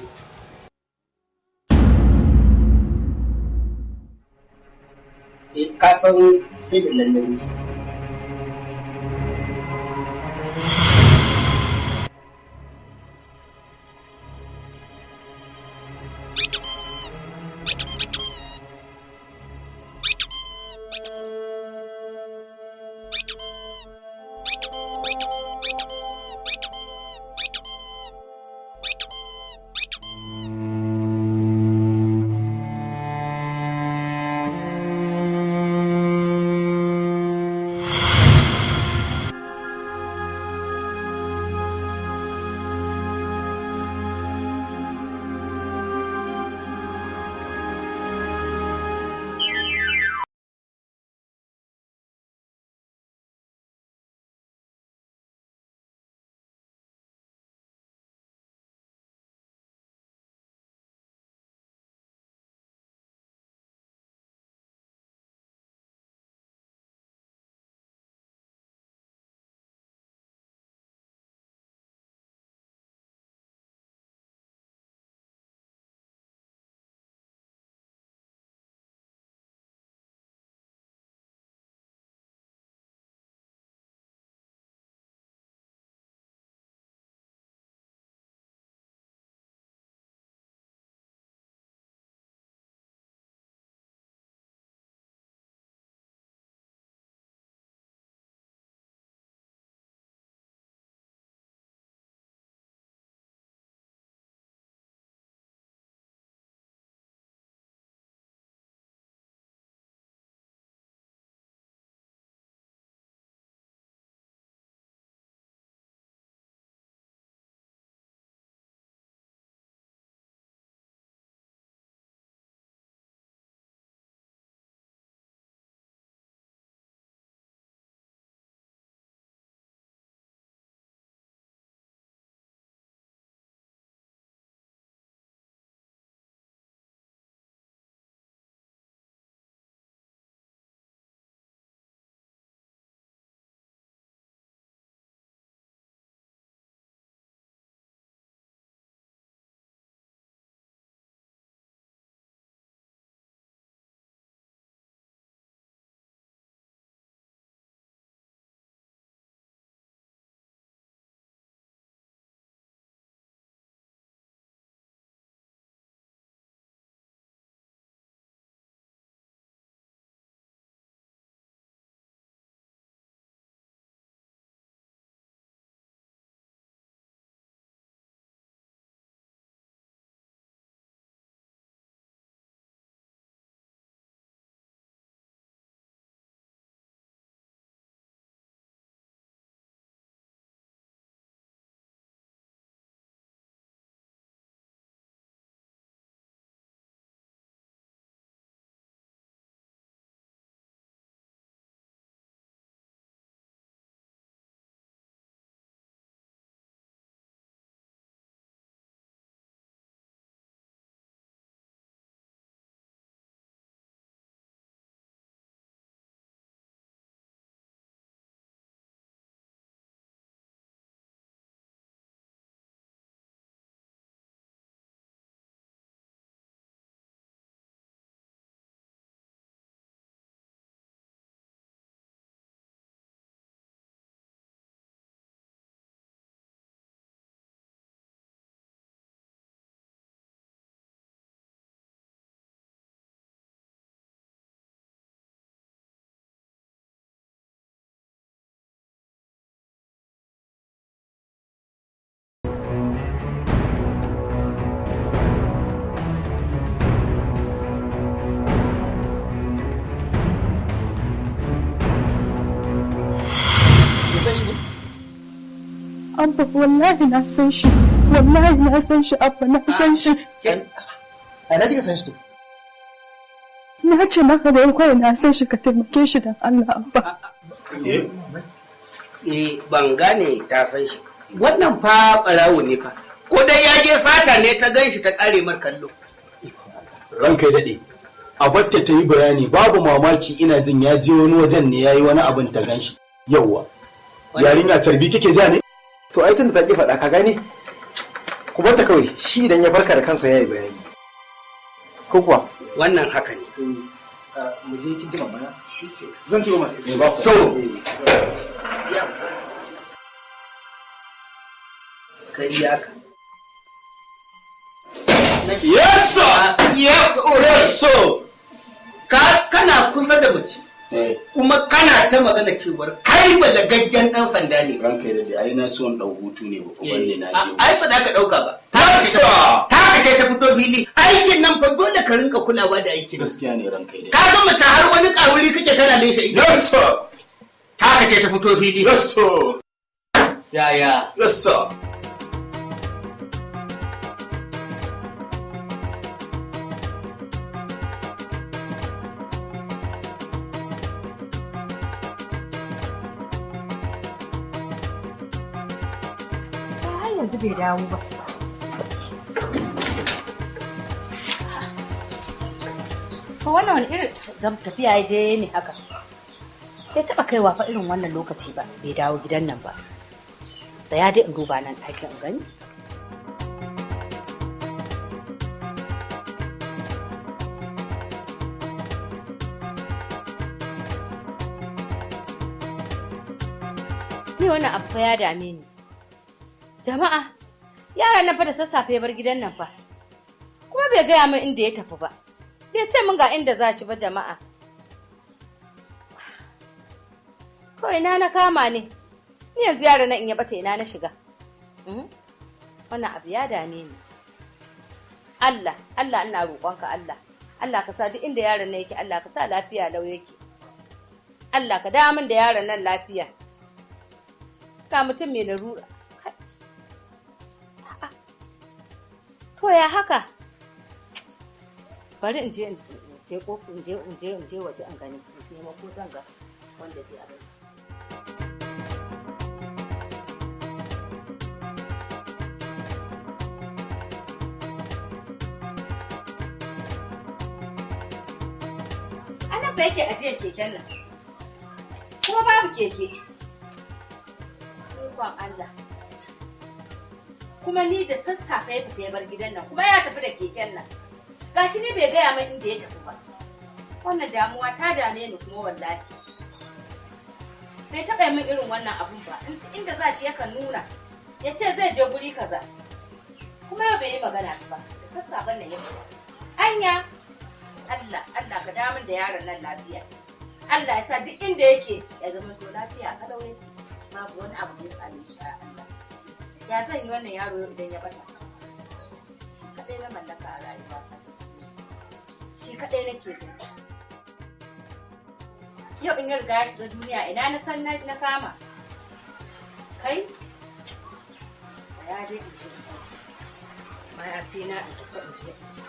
Speaker 5: Ka san sai da lallami.
Speaker 18: Abba wallahi na san shi. Wallahi na san shi Abba na san shi.
Speaker 17: A ina kika san shi to?
Speaker 18: Na ce maka da kawai na san shi ka taimake shi don Allah Abba.
Speaker 5: Eh, ban gane ta san shi. Wannan fa barawo ne fa. Ko dai ya je sata ne ta gan shi ta kare mar kallo.
Speaker 15: Ranka ya daɗe. A batta ta yi bayani babu mamaki ina jin ya je wani wajen ne ya yi wani abin ta gan shi. Yawwa. Yarinya carbi kike ja ne?
Speaker 17: To ai tunda ta ki faɗa ka gane? Ku bar ta kawai shi idan ya barka da kansa ya yi bayani. Ko kuwa?
Speaker 5: Wannan haka ne.
Speaker 17: Mu je kin ji mamana?
Speaker 5: Shike.
Speaker 17: Zan turo masa.
Speaker 5: To. Kai ya ka.
Speaker 15: Yes sir. Yes sir.
Speaker 5: Ka kana kusa da mace. Kuma kana ta magana cewar kai balagaggen dan sanda ne.
Speaker 15: Ranka ya daɗe ai na so in ɗau hutu ne ba ku banni na je.
Speaker 5: Ai ba za ka ɗauka ba.
Speaker 15: Yes sir.
Speaker 5: Ta ka ce ta fito fili. Aikin nan fa dole ka rinka kulawa da aikin.
Speaker 15: Gaskiya ne ranka ya daɗe.
Speaker 5: Ka ga mace har wani kawuri kake kana leshe ido.
Speaker 15: Yes sir.
Speaker 5: Ta ka ce ta fito fili.
Speaker 15: Yes sir.
Speaker 5: Yaya.
Speaker 15: Yes sir.
Speaker 10: Har yanzu bai dawo ba. To wannan wani irin tafiya ya je ne haka? Bai taɓa kaiwa fa irin wannan lokaci ba, bai dawo gidan nan ba. Tsaya dai in duba nan ɗakin in gani. Ni wannan abu fa ya dame ni. Jama'a, yaran nan fa da sassafe ya bar gidan nan fa. Kuma bai gaya min inda ya tafi ba. Bai ce min ga inda za shi ba jama'a. To ina na kama ne? Ni yanzu yaran nan in ya bata ina na shiga. Wannan abu ya dame ni. Allah, Allah ina roƙonka Allah. Allah ka sa duk inda yaron nan yake, Allah ka sa lafiya lau yake. Allah ka dawo min da yaron nan lafiya. Ga mutum mai larura. To ya haka? Bari in je in je ko in je in je in je waje an gani in nemo ko zan ga wanda zai abin. Anan fa yake ajiyar keken nan. Kuma babu keke. Ikon Allah. Kuma ni da sassafe ya fita ya bar gidan nan kuma ya tafi da keken nan. Gashi ni bai gaya min inda ya tafi ba. Wannan damuwa ta dame ni kuma wallahi. Bai taɓa min irin wannan abun ba. Inda za shi yakan nuna. Ya ce zai je guri kaza. Kuma yau bai yi magana ba. Da sassafen nan ya fita. Anya! Allah, Allah ka damun da yaron nan lafiya. Allah ya sa duk inda yake ya zama to lafiya kalau yake. Babu wani abu da ya same shi a Allah. Ya zan yi wannan yaro yau idan ya bata? Shi kaɗai na mallaka a rayuwata. Shi kaɗai nake gani. Yau in ya riga ya shiga duniya ina na san na kama. Kai? Ya dai in je. Mayafi na in tafi in je in je.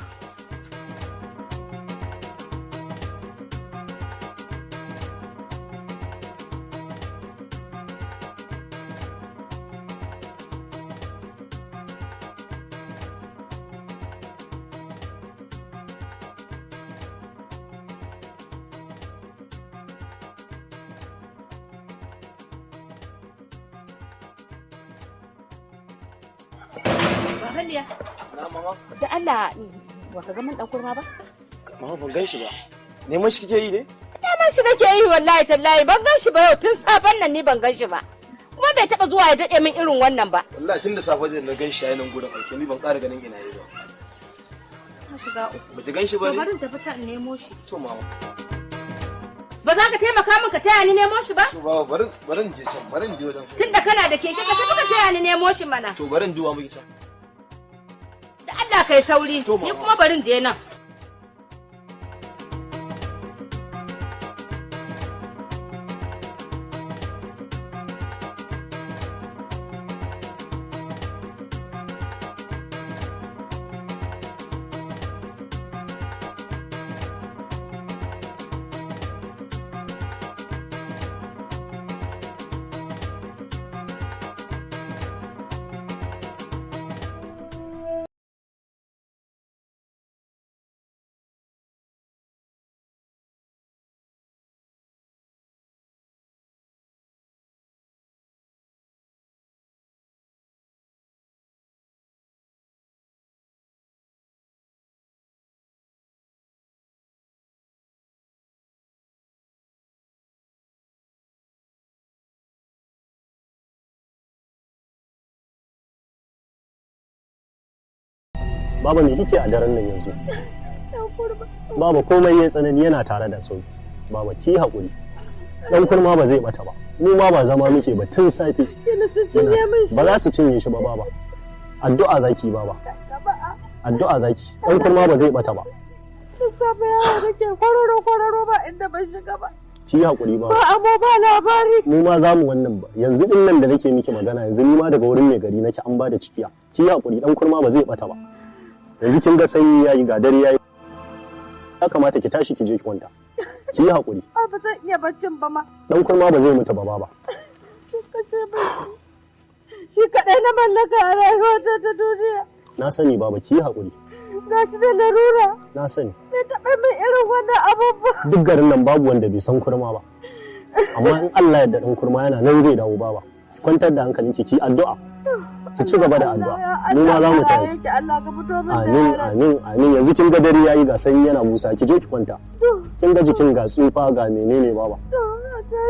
Speaker 10: Babaliya.
Speaker 4: Na mama.
Speaker 10: Da Allah baka ga man dan kurma ba?
Speaker 4: Mama ban gan shi ba. Neman shi kike yi ne?
Speaker 10: Neman shi nake yi wallahi tallahi ban gan shi ba yau tun safen nan ni ban gan shi ba. Kuma bai taba zuwa ya dade min irin wannan ba.
Speaker 4: Wallahi tun da safe da na gan shi a nan gurin aiki ni ban ƙara ganin ina yi ba.
Speaker 10: Na shiga uku.
Speaker 4: Ba ki gan shi ba ne?
Speaker 10: Bari in tafi can in nemo shi.
Speaker 4: To mama.
Speaker 10: Ba za ka taimaka min ka taya ni nemo shi ba?
Speaker 4: To baba bari bari in je can bari in je wajen.
Speaker 10: Tunda kana da keke ka tafi ka taya ni nemo shi mana.
Speaker 4: To bari in duba miki can.
Speaker 10: Da Allah kai sauri ni kuma bari in je nan.
Speaker 1: Baba me kike a daren nan yanzu? Baba komai ya tsanani yana tare da sauki. Baba ki haƙuri. Dan kurma ba zai bata ba. Mu ma ba zama muke ba tun safe. Ba za su cinye shi ba baba. Addu'a zaki baba. Addu'a zaki. Dan kurma ba zai bata ba.
Speaker 18: Tun safe yawo nake kwararo kwararo ba inda ban shiga ba.
Speaker 1: Ki haƙuri baba.
Speaker 18: Ba amo ba labari.
Speaker 1: Mu ma za mu wannan ba. Yanzu din nan da nake miki magana yanzu ni ma daga wurin mai gari nake an bada cikiya. Ki haƙuri dan kurma ba zai bata ba. Yanzu kin ga sanyi yayi ga dare yayi. Ya kamata ki tashi ki je ki kwanta. Ki yi haƙuri.
Speaker 18: Ai ba zan iya baccin ba ma.
Speaker 1: Dan kurma ba zai mutu ba baba.
Speaker 18: Sun kashe min shi. Kaɗai na mallaka a rayuwata ta duniya.
Speaker 1: Na sani baba ki yi haƙuri.
Speaker 18: Ga shi da larura.
Speaker 1: Na sani.
Speaker 18: Bai taɓa min irin wannan abubuwa.
Speaker 1: Duk garin nan babu wanda bai san kurma ba. Amma in Allah ya yarda dan kurma yana nan zai dawo baba. Kwantar da hankalinki ki addu'a. Ki ci gaba da addu'a. Mu ma za mu tafi.
Speaker 18: Allah ka fito min da
Speaker 1: Amin
Speaker 18: yaron.
Speaker 1: amin amin yanzu kin ga dare yayi ga sanyi yana busa ki je ki kwanta. Kin ga jikin ga tsufa ga menene baba.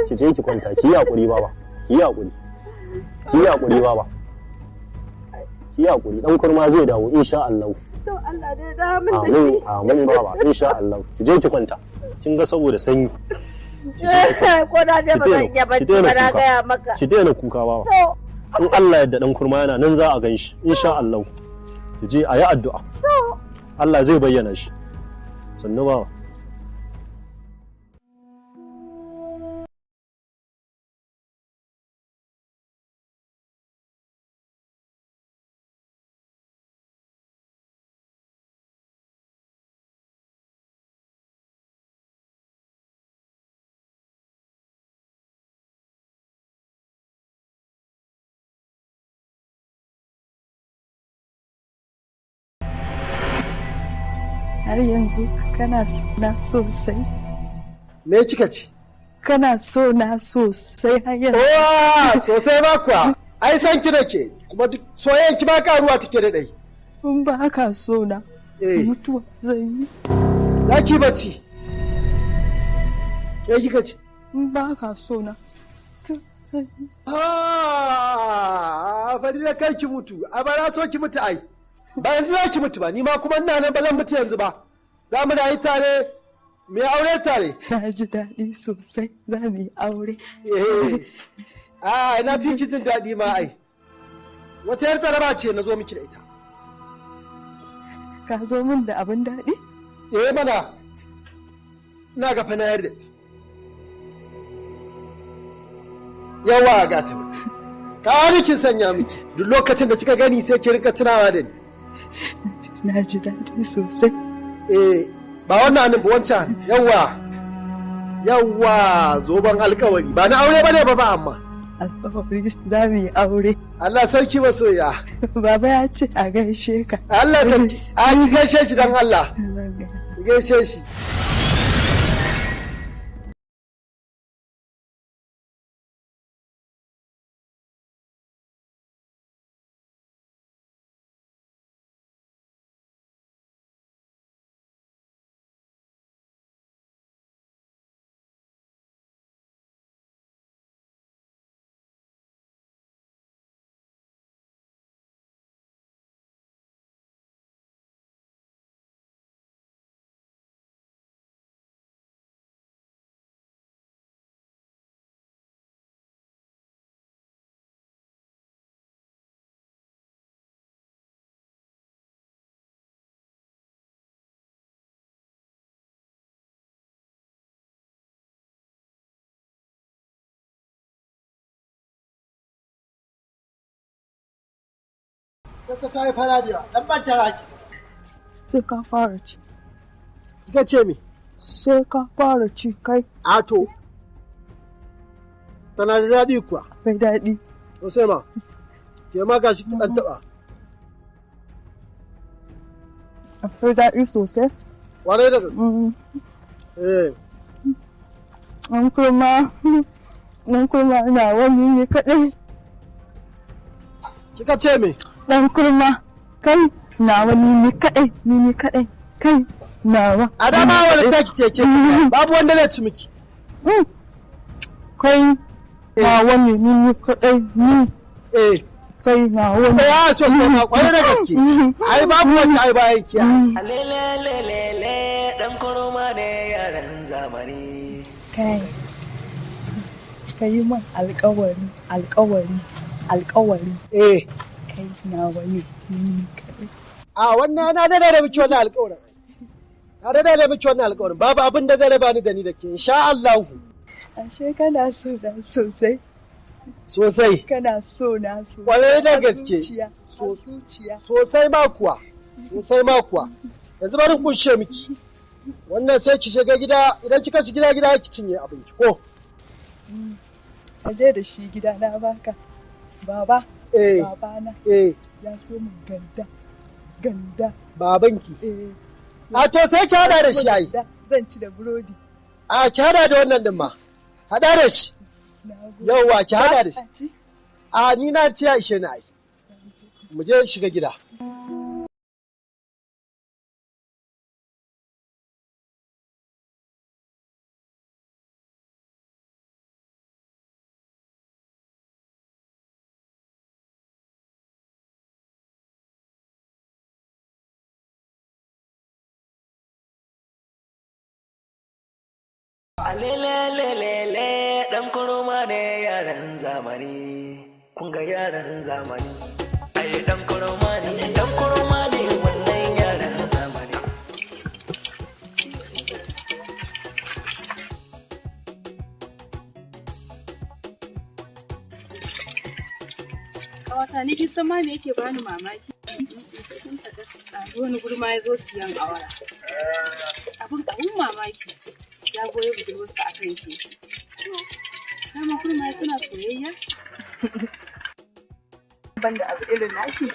Speaker 1: Ki je ki kwanta ki yi haƙuri baba. Ki yi haƙuri. Ki yi haƙuri baba. Ki yi haƙuri dan kurma zai dawo insha Allah.
Speaker 18: To Allah dai da min da
Speaker 1: Amin
Speaker 18: shi.
Speaker 1: amin baba insha Allah. Ki je ki kwanta. Kin ga saboda sanyi.
Speaker 18: Ko na je ba zan iya
Speaker 1: Ki
Speaker 18: bacci
Speaker 1: daina
Speaker 18: ba na
Speaker 1: kuka.
Speaker 18: gaya maka.
Speaker 1: Ki daina kuka baba.
Speaker 18: To
Speaker 1: In Allah yadda dan kurma yana nan za a gan shi insha Allah. Ki je a yi addu'a.
Speaker 18: to
Speaker 1: Allah zai bayyana shi. Sannu baba.
Speaker 18: Har yanzu kana sona sosai.
Speaker 13: Me kika ce?
Speaker 18: Kana sona sosai har yanzu.
Speaker 13: Owa, sosai ba kuwa. Ai san ki nake, kuma duk soyayyen ki ba karuwa take da dai.
Speaker 18: In ba ka sona, mutuwa zan yi.
Speaker 13: Za ki bacci. Ke kika ce?
Speaker 18: In ba ka sona, mutuwa zan yi.
Speaker 13: Ah, Fadila kai ki mutu, a ba na so ki mutu ai. Ba yanzu za ki mutu ba, ni ma kuma ina nan ba zan mutu yanzu ba. Za mu rayu tare, mu yi aure tare.
Speaker 18: Na ji daɗi sosai, za mu yi aure.
Speaker 13: Eh, ah, na fi ki jin daɗi ma ai. Wata yar taraba ce na zo miki da ita.
Speaker 18: Ka zo min da abin daɗi?
Speaker 13: Eh mana, ina ga fa na yarda. Yawa ga ta. Ka ni kin sanya miki. Duk lokacin da kika gani sai ki rinka tunawa da ni.
Speaker 18: Na ji daɗi sosai.
Speaker 13: Eh, ba wannan hannun ba wancan. Yawa. Yawa, zoben alkawari. Ba na aure bane ba ba amma.
Speaker 18: Alkawari za mu yi aure.
Speaker 13: Allah sarki masoya.
Speaker 18: Baba ya ce a gaishe ka.
Speaker 13: Allah sarki. A ki gaishe shi dan Allah. Ki gaishe shi. Ta ta yi fara da yawa, dan ban tara ki.
Speaker 18: Sai ka fara ci.
Speaker 13: Kika ce me?
Speaker 18: Sai ka fara ci kai.
Speaker 13: A to. Tana da daɗi kuwa.
Speaker 18: Akwai daɗi.
Speaker 13: Sosai ma. Ke ma gashi ki ɗan taɓa.
Speaker 18: Akwai daɗi sosai.
Speaker 13: Kwarai da gaske. Eh.
Speaker 18: An kurma, an kurma na wani ne kaɗai.
Speaker 13: Kika ce me?
Speaker 18: Ɗan kurma, kai nawa ni ne kaɗai, ni ne kaɗai, kai nawa.
Speaker 13: A dama wani taki ce ke babu wanda zai ci miki.
Speaker 18: Kai nawa ne ni ne kaɗai, ni.
Speaker 13: Eh.
Speaker 18: Kai na wani.
Speaker 13: Ya sosai ma kwarai da gaske. Ai babu wacce ai bayan ki.
Speaker 11: Alelelelele dan kurma ne yaran zamani.
Speaker 18: Kai. Ka yi min alƙawari, alƙawari, alƙawari.
Speaker 13: Eh.
Speaker 18: Kai na wani.
Speaker 13: A wannan na da miki wannan alƙawarin. Na da miki wannan alƙawarin. Babu abin da zai raba ni da ni da ke insha Allah.
Speaker 18: Ashe kana so na sosai.
Speaker 13: Sosai.
Speaker 18: Kana so na sosai.
Speaker 13: Kwarai da gaske. Sosai ma kuwa. Sosai ma kuwa. Yanzu bari kunshe miki. Wannan sai ki shiga gida, idan kika shiga gida ki cinye abinki ko?
Speaker 18: Ka je da shi gida na baka. Baba.
Speaker 13: Eh.
Speaker 18: Babana.
Speaker 13: Eh.
Speaker 18: Ya so mun ganda. Ganda.
Speaker 13: Babanki.
Speaker 18: Eh.
Speaker 13: A to sai ki hada da shi ai.
Speaker 18: Zan ci da burodi.
Speaker 13: A ki hada da wannan din ma. Hada da shi. Yauwa ki hada da shi. A ni na ci ya ishe ni ai. Mu je shiga gida.
Speaker 11: Alelelelele dan kurma ne yaran zamani. Kun ga yaran zamani. Ai dan kurma ne, dan kurma ne wannan yaran zamani.
Speaker 22: Kawata ni kin san ma me yake bani mamaki? Ɗazu wani gurma ya zo siyan awara. Abin mamaki. Ya goyo budurwarsa a kan keke. Dama kurma suna soyayya?
Speaker 12: Banda abu irin naki.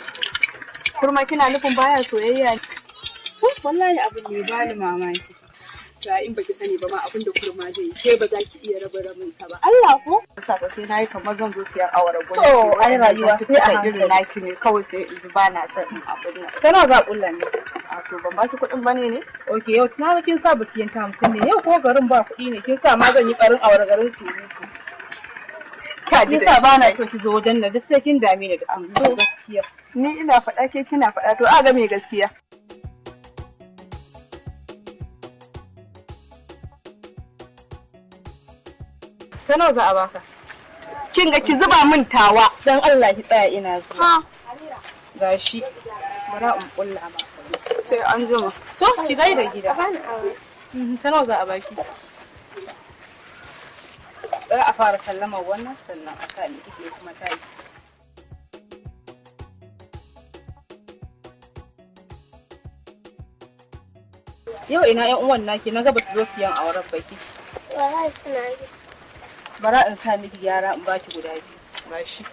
Speaker 12: Kurma kina nufin baya soyayya ne?
Speaker 22: To wallahi abin ne bani mamaki. To in baki sani ba ma abin da kurma zai yi ke ba za ki iya raba rabin sa ba.
Speaker 12: Allah ko? Saka sai nayi kamar zan zo siyan awara gona.
Speaker 22: To ai rayuwa sai a
Speaker 12: irin naki ne kawai sai in ji ba na son in abin nan.
Speaker 22: Tana za kulla ne.
Speaker 12: A to ban baki kuɗin bane ne?
Speaker 22: Ok yau na ga kin sa ba siyan ta 50 ne yau ko garin ba kuɗi ne kin sa ma zan yi ɓarin awara garin su ne. Kin sa ba na so ki zo wajen nan duk sai kin dame ni da su. Gaskiya.
Speaker 12: Ni ina faɗa ke kina faɗa to a ga me gaskiya.
Speaker 22: Ta nawa za a baka?
Speaker 12: Kin ga ki zuba min tawa.
Speaker 22: Dan Allah ki tsaya ina zuwa. Gashi. Bara in kulla ma.
Speaker 12: Sai an jima.
Speaker 22: To ki gaida gida. Ta nawa za a baki? Bari a fara sallama wannan sannan a sa ni kike kuma tayi. Yau ina ƴan uwan naki na ga ba su zo siyan auren baki.
Speaker 19: Wallahi suna yi.
Speaker 22: Bara in sa miki gyara in baki guda biyu. Gashi.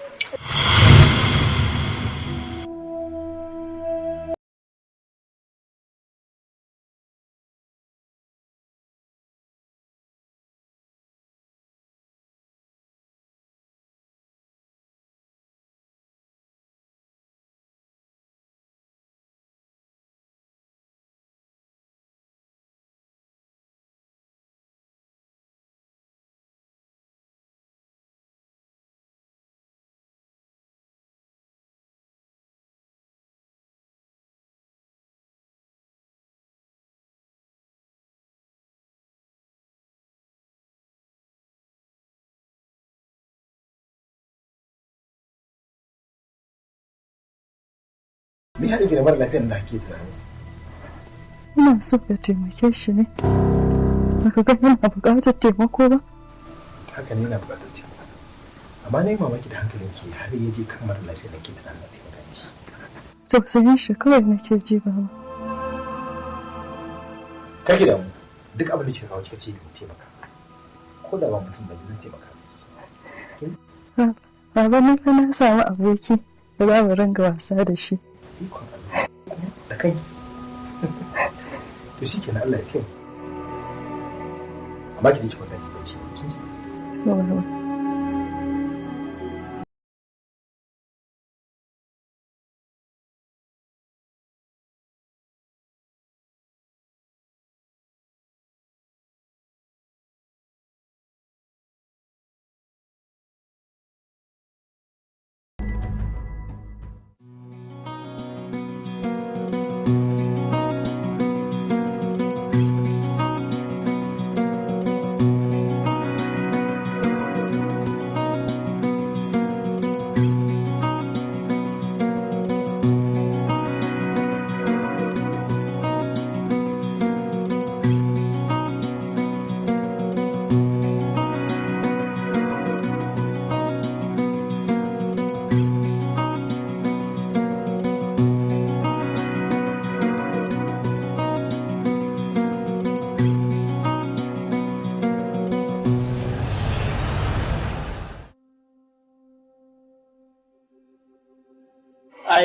Speaker 17: Me haɗin ki da mara lafiyar da kake tunanin?
Speaker 18: Ina so ka taimake shi ne. Baka ga yana buƙatar taimako ba?
Speaker 17: Haka ne yana buƙatar taimako. Amma na yi mamaki da hankalin ki har ya je kan mara lafiyar da ke tunanin na taimaka mishi.
Speaker 18: Tausayin shi kawai nake ji baba.
Speaker 17: Kar ki damu, duk abin da kika kawo kika ce in taimaka. Ko da ba mutum bane zan taimaka miki.
Speaker 18: Baba ni fa na samu aboki da za mu ringa wasa da shi.
Speaker 17: Ikon Allah. Da kai. To shi kenan Allah ya taimaka. Amma ki je ki kwanta ki bacci. Kin ji?
Speaker 18: Baba.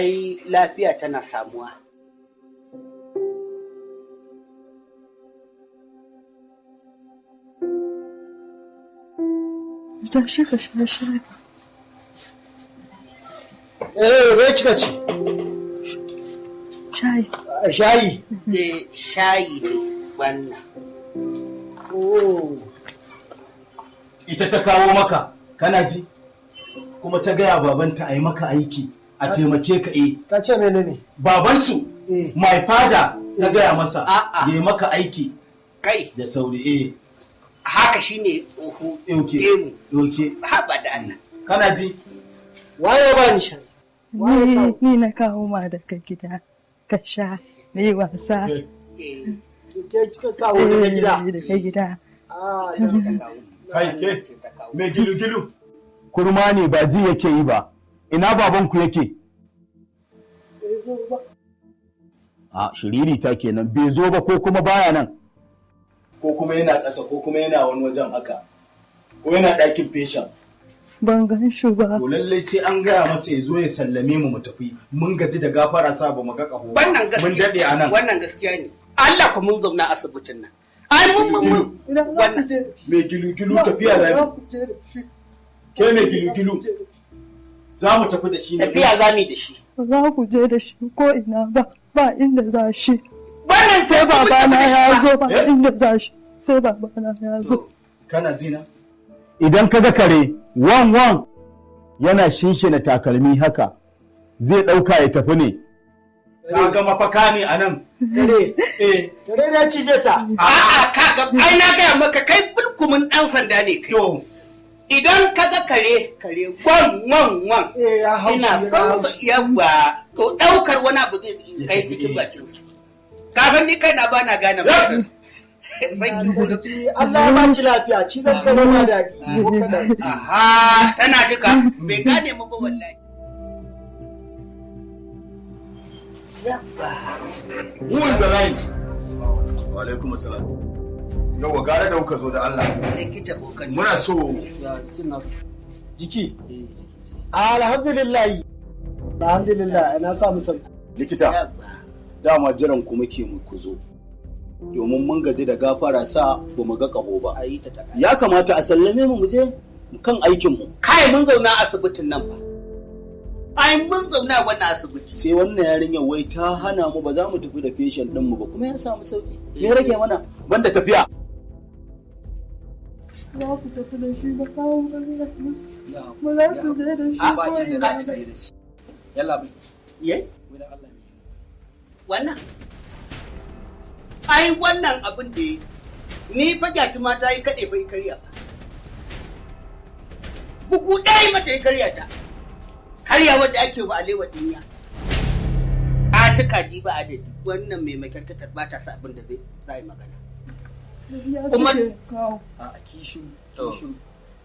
Speaker 5: Ai lafiya tana samuwa.
Speaker 18: Tashi ka sha shayi.
Speaker 13: Eh, me kika ci?
Speaker 18: Shayi.
Speaker 13: Shayi?
Speaker 5: Eh, shayi ne wannan.
Speaker 13: Oh.
Speaker 15: Ita ta kawo maka, kana ji? Kuma ta gaya babanta a yi maka aiki, a taimake ka eh.
Speaker 13: Ta ce menene?
Speaker 15: Babansu, my father, ta gaya masa, ya yi maka aiki.
Speaker 5: Kai.
Speaker 15: Da sauri eh.
Speaker 5: Haka shine tsoho.
Speaker 15: Okay. Okay.
Speaker 5: Haba da Allah.
Speaker 15: Kana ji?
Speaker 13: Waye ba ni shayi?
Speaker 18: Ni na kawo ma daga gida ka sha na yi wasa.
Speaker 13: Ke kika kawo daga gida?
Speaker 18: Daga gida.
Speaker 13: Ah,
Speaker 15: Kai ke, mai gilu-gilu.
Speaker 3: Kurma ne ba ji yake yi ba. Ina babanku yake? A shiriri ta kenan bai zo ba ko kuma baya nan.
Speaker 15: Ko kuma yana ƙasa ko kuma yana wani wajen haka. Ko yana ɗakin fesha.
Speaker 18: Ban gan shi ba.
Speaker 15: To lallai sai an gaya masa ya zo ya sallame mu mu tafi. Mun gaji da gafara sa ba mu ga ƙaho ba.
Speaker 5: Wannan gaskiya.
Speaker 15: Mun daɗe a nan.
Speaker 5: Wannan gaskiya ne. Allah ku mun zauna asibitin nan. Ai mun mun
Speaker 15: wannan mai gilu-gilu tafiya za mu. Ke mai gilu-gilu. Za mu tafi da shi ne.
Speaker 5: Tafiya za mu yi da shi.
Speaker 18: Ba za ku je da shi ko ina ba, ba inda za shi.
Speaker 5: Wannan
Speaker 18: sai babana ya zo ba inda za shi. Sai babana ya zo.
Speaker 15: Kana ji na?
Speaker 3: Idan ka ga kare wan wan yana shinshina takalmi haka zai ɗauka ya tafi ne.
Speaker 15: Ka ga mafaka ne a nan.
Speaker 13: Kare.
Speaker 15: Eh.
Speaker 13: Kare na cije ta.
Speaker 5: A'a ka ga ai na gaya maka kai bulkumin ɗan sanda ne kai. Idan ka ga kare kare wan wan wan. Ina son sa yawa to ɗaukar wani abu zai kai cikin bakin sa. Ka san ni kai na ba na gane ba. Thank you.
Speaker 13: Allah ya baki lafiya, cizon kare ba daɗi. Ko kaɗan.
Speaker 5: Aha, tana jika bai gane mu ba wallahi.
Speaker 15: Who is the line? Wa alaikum assalam. Yauwa gara da kuka zo da Allah.
Speaker 5: Likita bokan.
Speaker 15: Muna so
Speaker 13: Jiki. Alhamdulillah. Alhamdulillah, na samu sauki.
Speaker 15: Likita. Dama jiran ku muke mu ku zo. Domin mun gaji da gafara sa ba mu ga ƙaho ba. Ya kamata a sallame mu mu je kan aikin mu.
Speaker 5: Kai mun zauna asibitin nan fa. Ai mun zauna wannan asibiti.
Speaker 15: Sai wannan yarinyar wai ta hana mu ba za mu tafi da patient din mu ba kuma ya samu sauki. Me rage mana banda tafiya.
Speaker 18: Za ku tafi da shi ba kawo ba ba za su je da shi
Speaker 16: Ba
Speaker 18: ko
Speaker 16: inda
Speaker 18: ina
Speaker 16: za su
Speaker 18: ba.
Speaker 16: je da shi. Yalla bai.
Speaker 5: Ye?
Speaker 16: Wai da Allah ne.
Speaker 5: Wannan? Ai wannan abin da yi. Ni fa gyatuma ta yi kaɗe fa yi karya. Bugu ɗaya mata yi karya ta. Karya wadda ake wa alewa duniya. A ci kaji ba adadi. Wannan mai makyarkatar ba ta sa abin da zai za yi magana.
Speaker 18: Ya
Speaker 5: Kuma-
Speaker 18: suke kawo.
Speaker 16: A'a kishu kishu.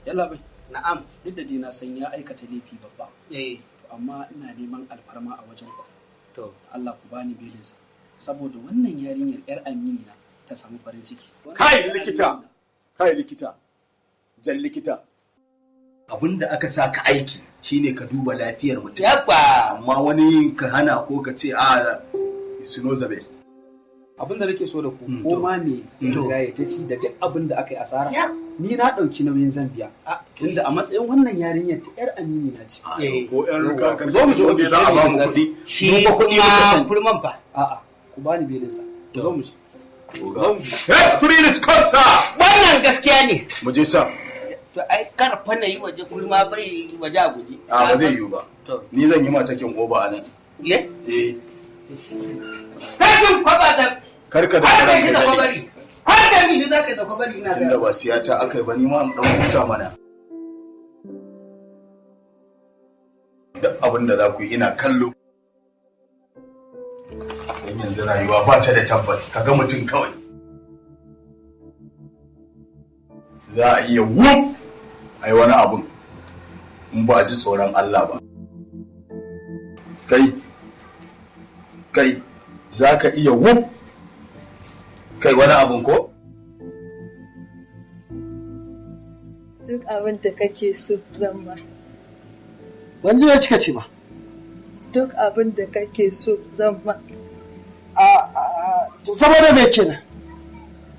Speaker 16: Yalla bai.
Speaker 5: Na'am.
Speaker 16: Duk da dai na san ya aikata laifi babba.
Speaker 5: Eh.
Speaker 16: To amma ina neman alfarma a wajen ku.
Speaker 5: To.
Speaker 16: Allah ku bani belinsa. Saboda wannan yarinyar yar amini na ta samu farin ciki.
Speaker 15: Kai likita. Kai likita. Jan likita. Abin da aka sa ka aiki shine ka duba lafiyar mutum.
Speaker 5: Yabba.
Speaker 15: Amma wani ka hana ko ka ce a it's not the best.
Speaker 16: Abin da nake so da ku ko ma me ta riga ya ta ci da duk abin da aka yi asara. Ni na ɗauki nauyin zan biya. Tunda a matsayin wannan yarinyar ta yar amini na ce.
Speaker 15: Ko yar
Speaker 16: Yawwa, ku zo mu je ofis
Speaker 15: za a ba mu
Speaker 16: sai
Speaker 15: kuɗi.
Speaker 5: Shi
Speaker 16: Mu fa kuɗi muka
Speaker 5: kuma
Speaker 16: sani.
Speaker 5: kurman fa.
Speaker 16: A'a, ku bani belinsa. Ku zo mu je.
Speaker 15: Yes, please, come, sir.
Speaker 5: Wannan gaskiya ne.
Speaker 15: Mu je sa.
Speaker 5: To ai karfa na yi waje kurma bai waje a guje.
Speaker 15: A ba zai yiwu ba. Ni zan yi ma takin oba a nan.
Speaker 5: Ye?
Speaker 15: Eh.
Speaker 5: Takin kwaba da
Speaker 15: Karka da
Speaker 5: har da
Speaker 15: ranka
Speaker 5: shi da
Speaker 15: daɗe.
Speaker 5: kwabari. Har da ni za ka yi da kwabari ina
Speaker 15: Tunda ba siyata aka yi ba ni ma in ɗan huta mana. Duk abin da za ku yi ina kallo. Don yanzu rayuwa ba ta da tabbas ka ga mutum kawai. Za a iya wuf a yi wani abun in ba a ji tsoron Allah ba. Kai, kai, za ka iya wuf kai wani abun ko?
Speaker 18: Duk abin da kake so zan ma.
Speaker 13: Ban ji me kika ce ba.
Speaker 18: Duk abin da kake so zan ma.
Speaker 13: A to saboda me kenan?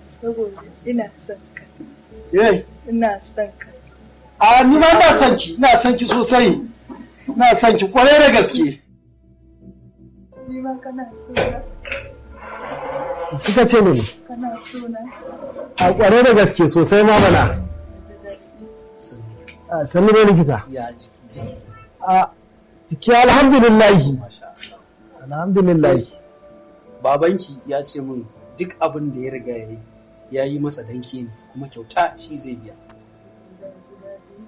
Speaker 18: Saboda ina son ka.
Speaker 13: Eh.
Speaker 18: Ina son ka.
Speaker 13: A ni ma ina son ki, ina son ki sosai. Ina son ki kwarai da gaske.
Speaker 18: Ni ma kana so na.
Speaker 1: Kika ce mene?
Speaker 18: Kana so na.
Speaker 1: A kwarai da gaske sosai ma bana. A sannu ne likita.
Speaker 16: Ya jiki.
Speaker 13: A jiki alhamdulillahi. Alhamdulillahi.
Speaker 16: Babanki ya ce min duk abin da ya riga ya yi ya yi masa danke ne kuma kyauta shi zai biya.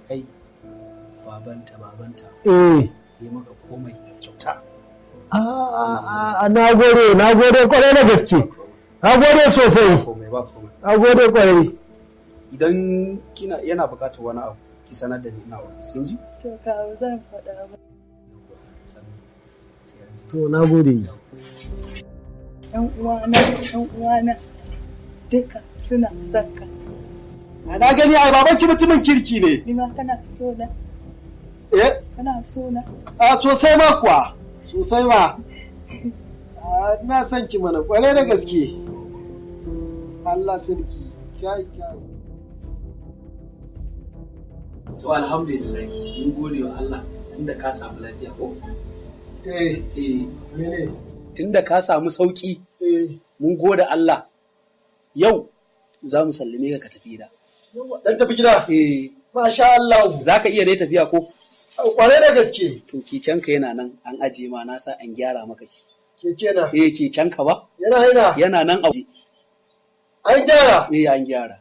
Speaker 16: Kai babanta babanta.
Speaker 13: Eh.
Speaker 16: Ya maka komai kyauta.
Speaker 13: A na gode, na gode kwarai da gaske. Na gode sosai.
Speaker 16: Komai ba komai.
Speaker 13: Na gode kwarai.
Speaker 16: Idan kina yana buƙatar wani abu ki sanar da ni ina ofis kin ji?
Speaker 18: To kawo zan faɗa ba.
Speaker 13: To na gode.
Speaker 18: ‘Yan uwana, ‘yan uwana duka suna son ka.
Speaker 13: Na gani ai babanki mutumin kirki ne.
Speaker 18: Ni ma kana so na.
Speaker 13: Eh?
Speaker 18: Kana so na.
Speaker 13: A sosai ma kuwa. Sosai ma. Ina son ki mana kwarai da gaske. Allah sarki. Kai kai.
Speaker 16: To alhamdulillah mun gode wa Allah tunda ka samu lafiya ko?
Speaker 13: Eh.
Speaker 16: Eh.
Speaker 13: Mene?
Speaker 16: Tunda ka samu sauki.
Speaker 13: Eh.
Speaker 16: Mun gode Allah. Yau za mu sallame ka ka tafi gida.
Speaker 13: Dan tafi gida?
Speaker 16: Eh.
Speaker 13: Masha Allah.
Speaker 16: Za ka iya dai tafiya ko?
Speaker 13: Kwarai da gaske.
Speaker 16: To kekenka yana nan an ajiye ma na sa an gyara maka shi.
Speaker 13: Keke na?
Speaker 16: Eh kekenka ba?
Speaker 13: Yana yana.
Speaker 16: Yana nan a waje.
Speaker 13: An gyara?
Speaker 16: Eh an gyara.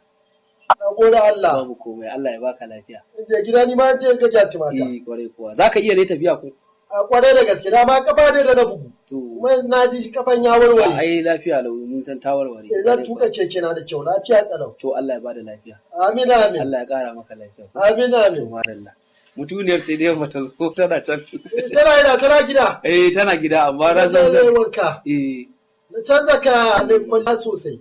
Speaker 13: Na gode Allah.
Speaker 16: Babu komai Allah ya baka lafiya.
Speaker 13: In je gida ni ma je ka gyara mata.
Speaker 16: Eh kwarai kuwa. Za ka iya dai tafiya ko?
Speaker 13: A kwarai da gaske dama kafa ne da na bugu.
Speaker 16: To.
Speaker 13: Kuma yanzu na ji shi kafan ya warware.
Speaker 16: Ai lafiya lau mun san ta warware.
Speaker 13: Eh zan tuka keke na da kyau lafiya kalau.
Speaker 16: To Allah ya bada lafiya.
Speaker 13: Amin amin.
Speaker 16: Allah ya kara maka lafiya.
Speaker 13: Amin amin.
Speaker 16: To madalla. Mutuniyar sai dai bata zo tana can.
Speaker 13: Tana ina tana gida.
Speaker 16: Eh tana gida amma na san
Speaker 13: zan wanka.
Speaker 16: Eh.
Speaker 13: Na canza kaya ne kwalla sosai.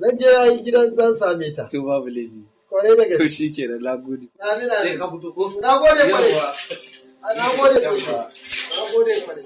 Speaker 13: Zan je yayin gidan zan same ta.
Speaker 16: To babu laifi.
Speaker 13: Kwarai da gaske.
Speaker 16: To shikenan nagode.
Speaker 13: Amin amin.
Speaker 16: Sai ka fito ko?
Speaker 13: Na gode kwarai. Na gode sosai. Na gode kwarai.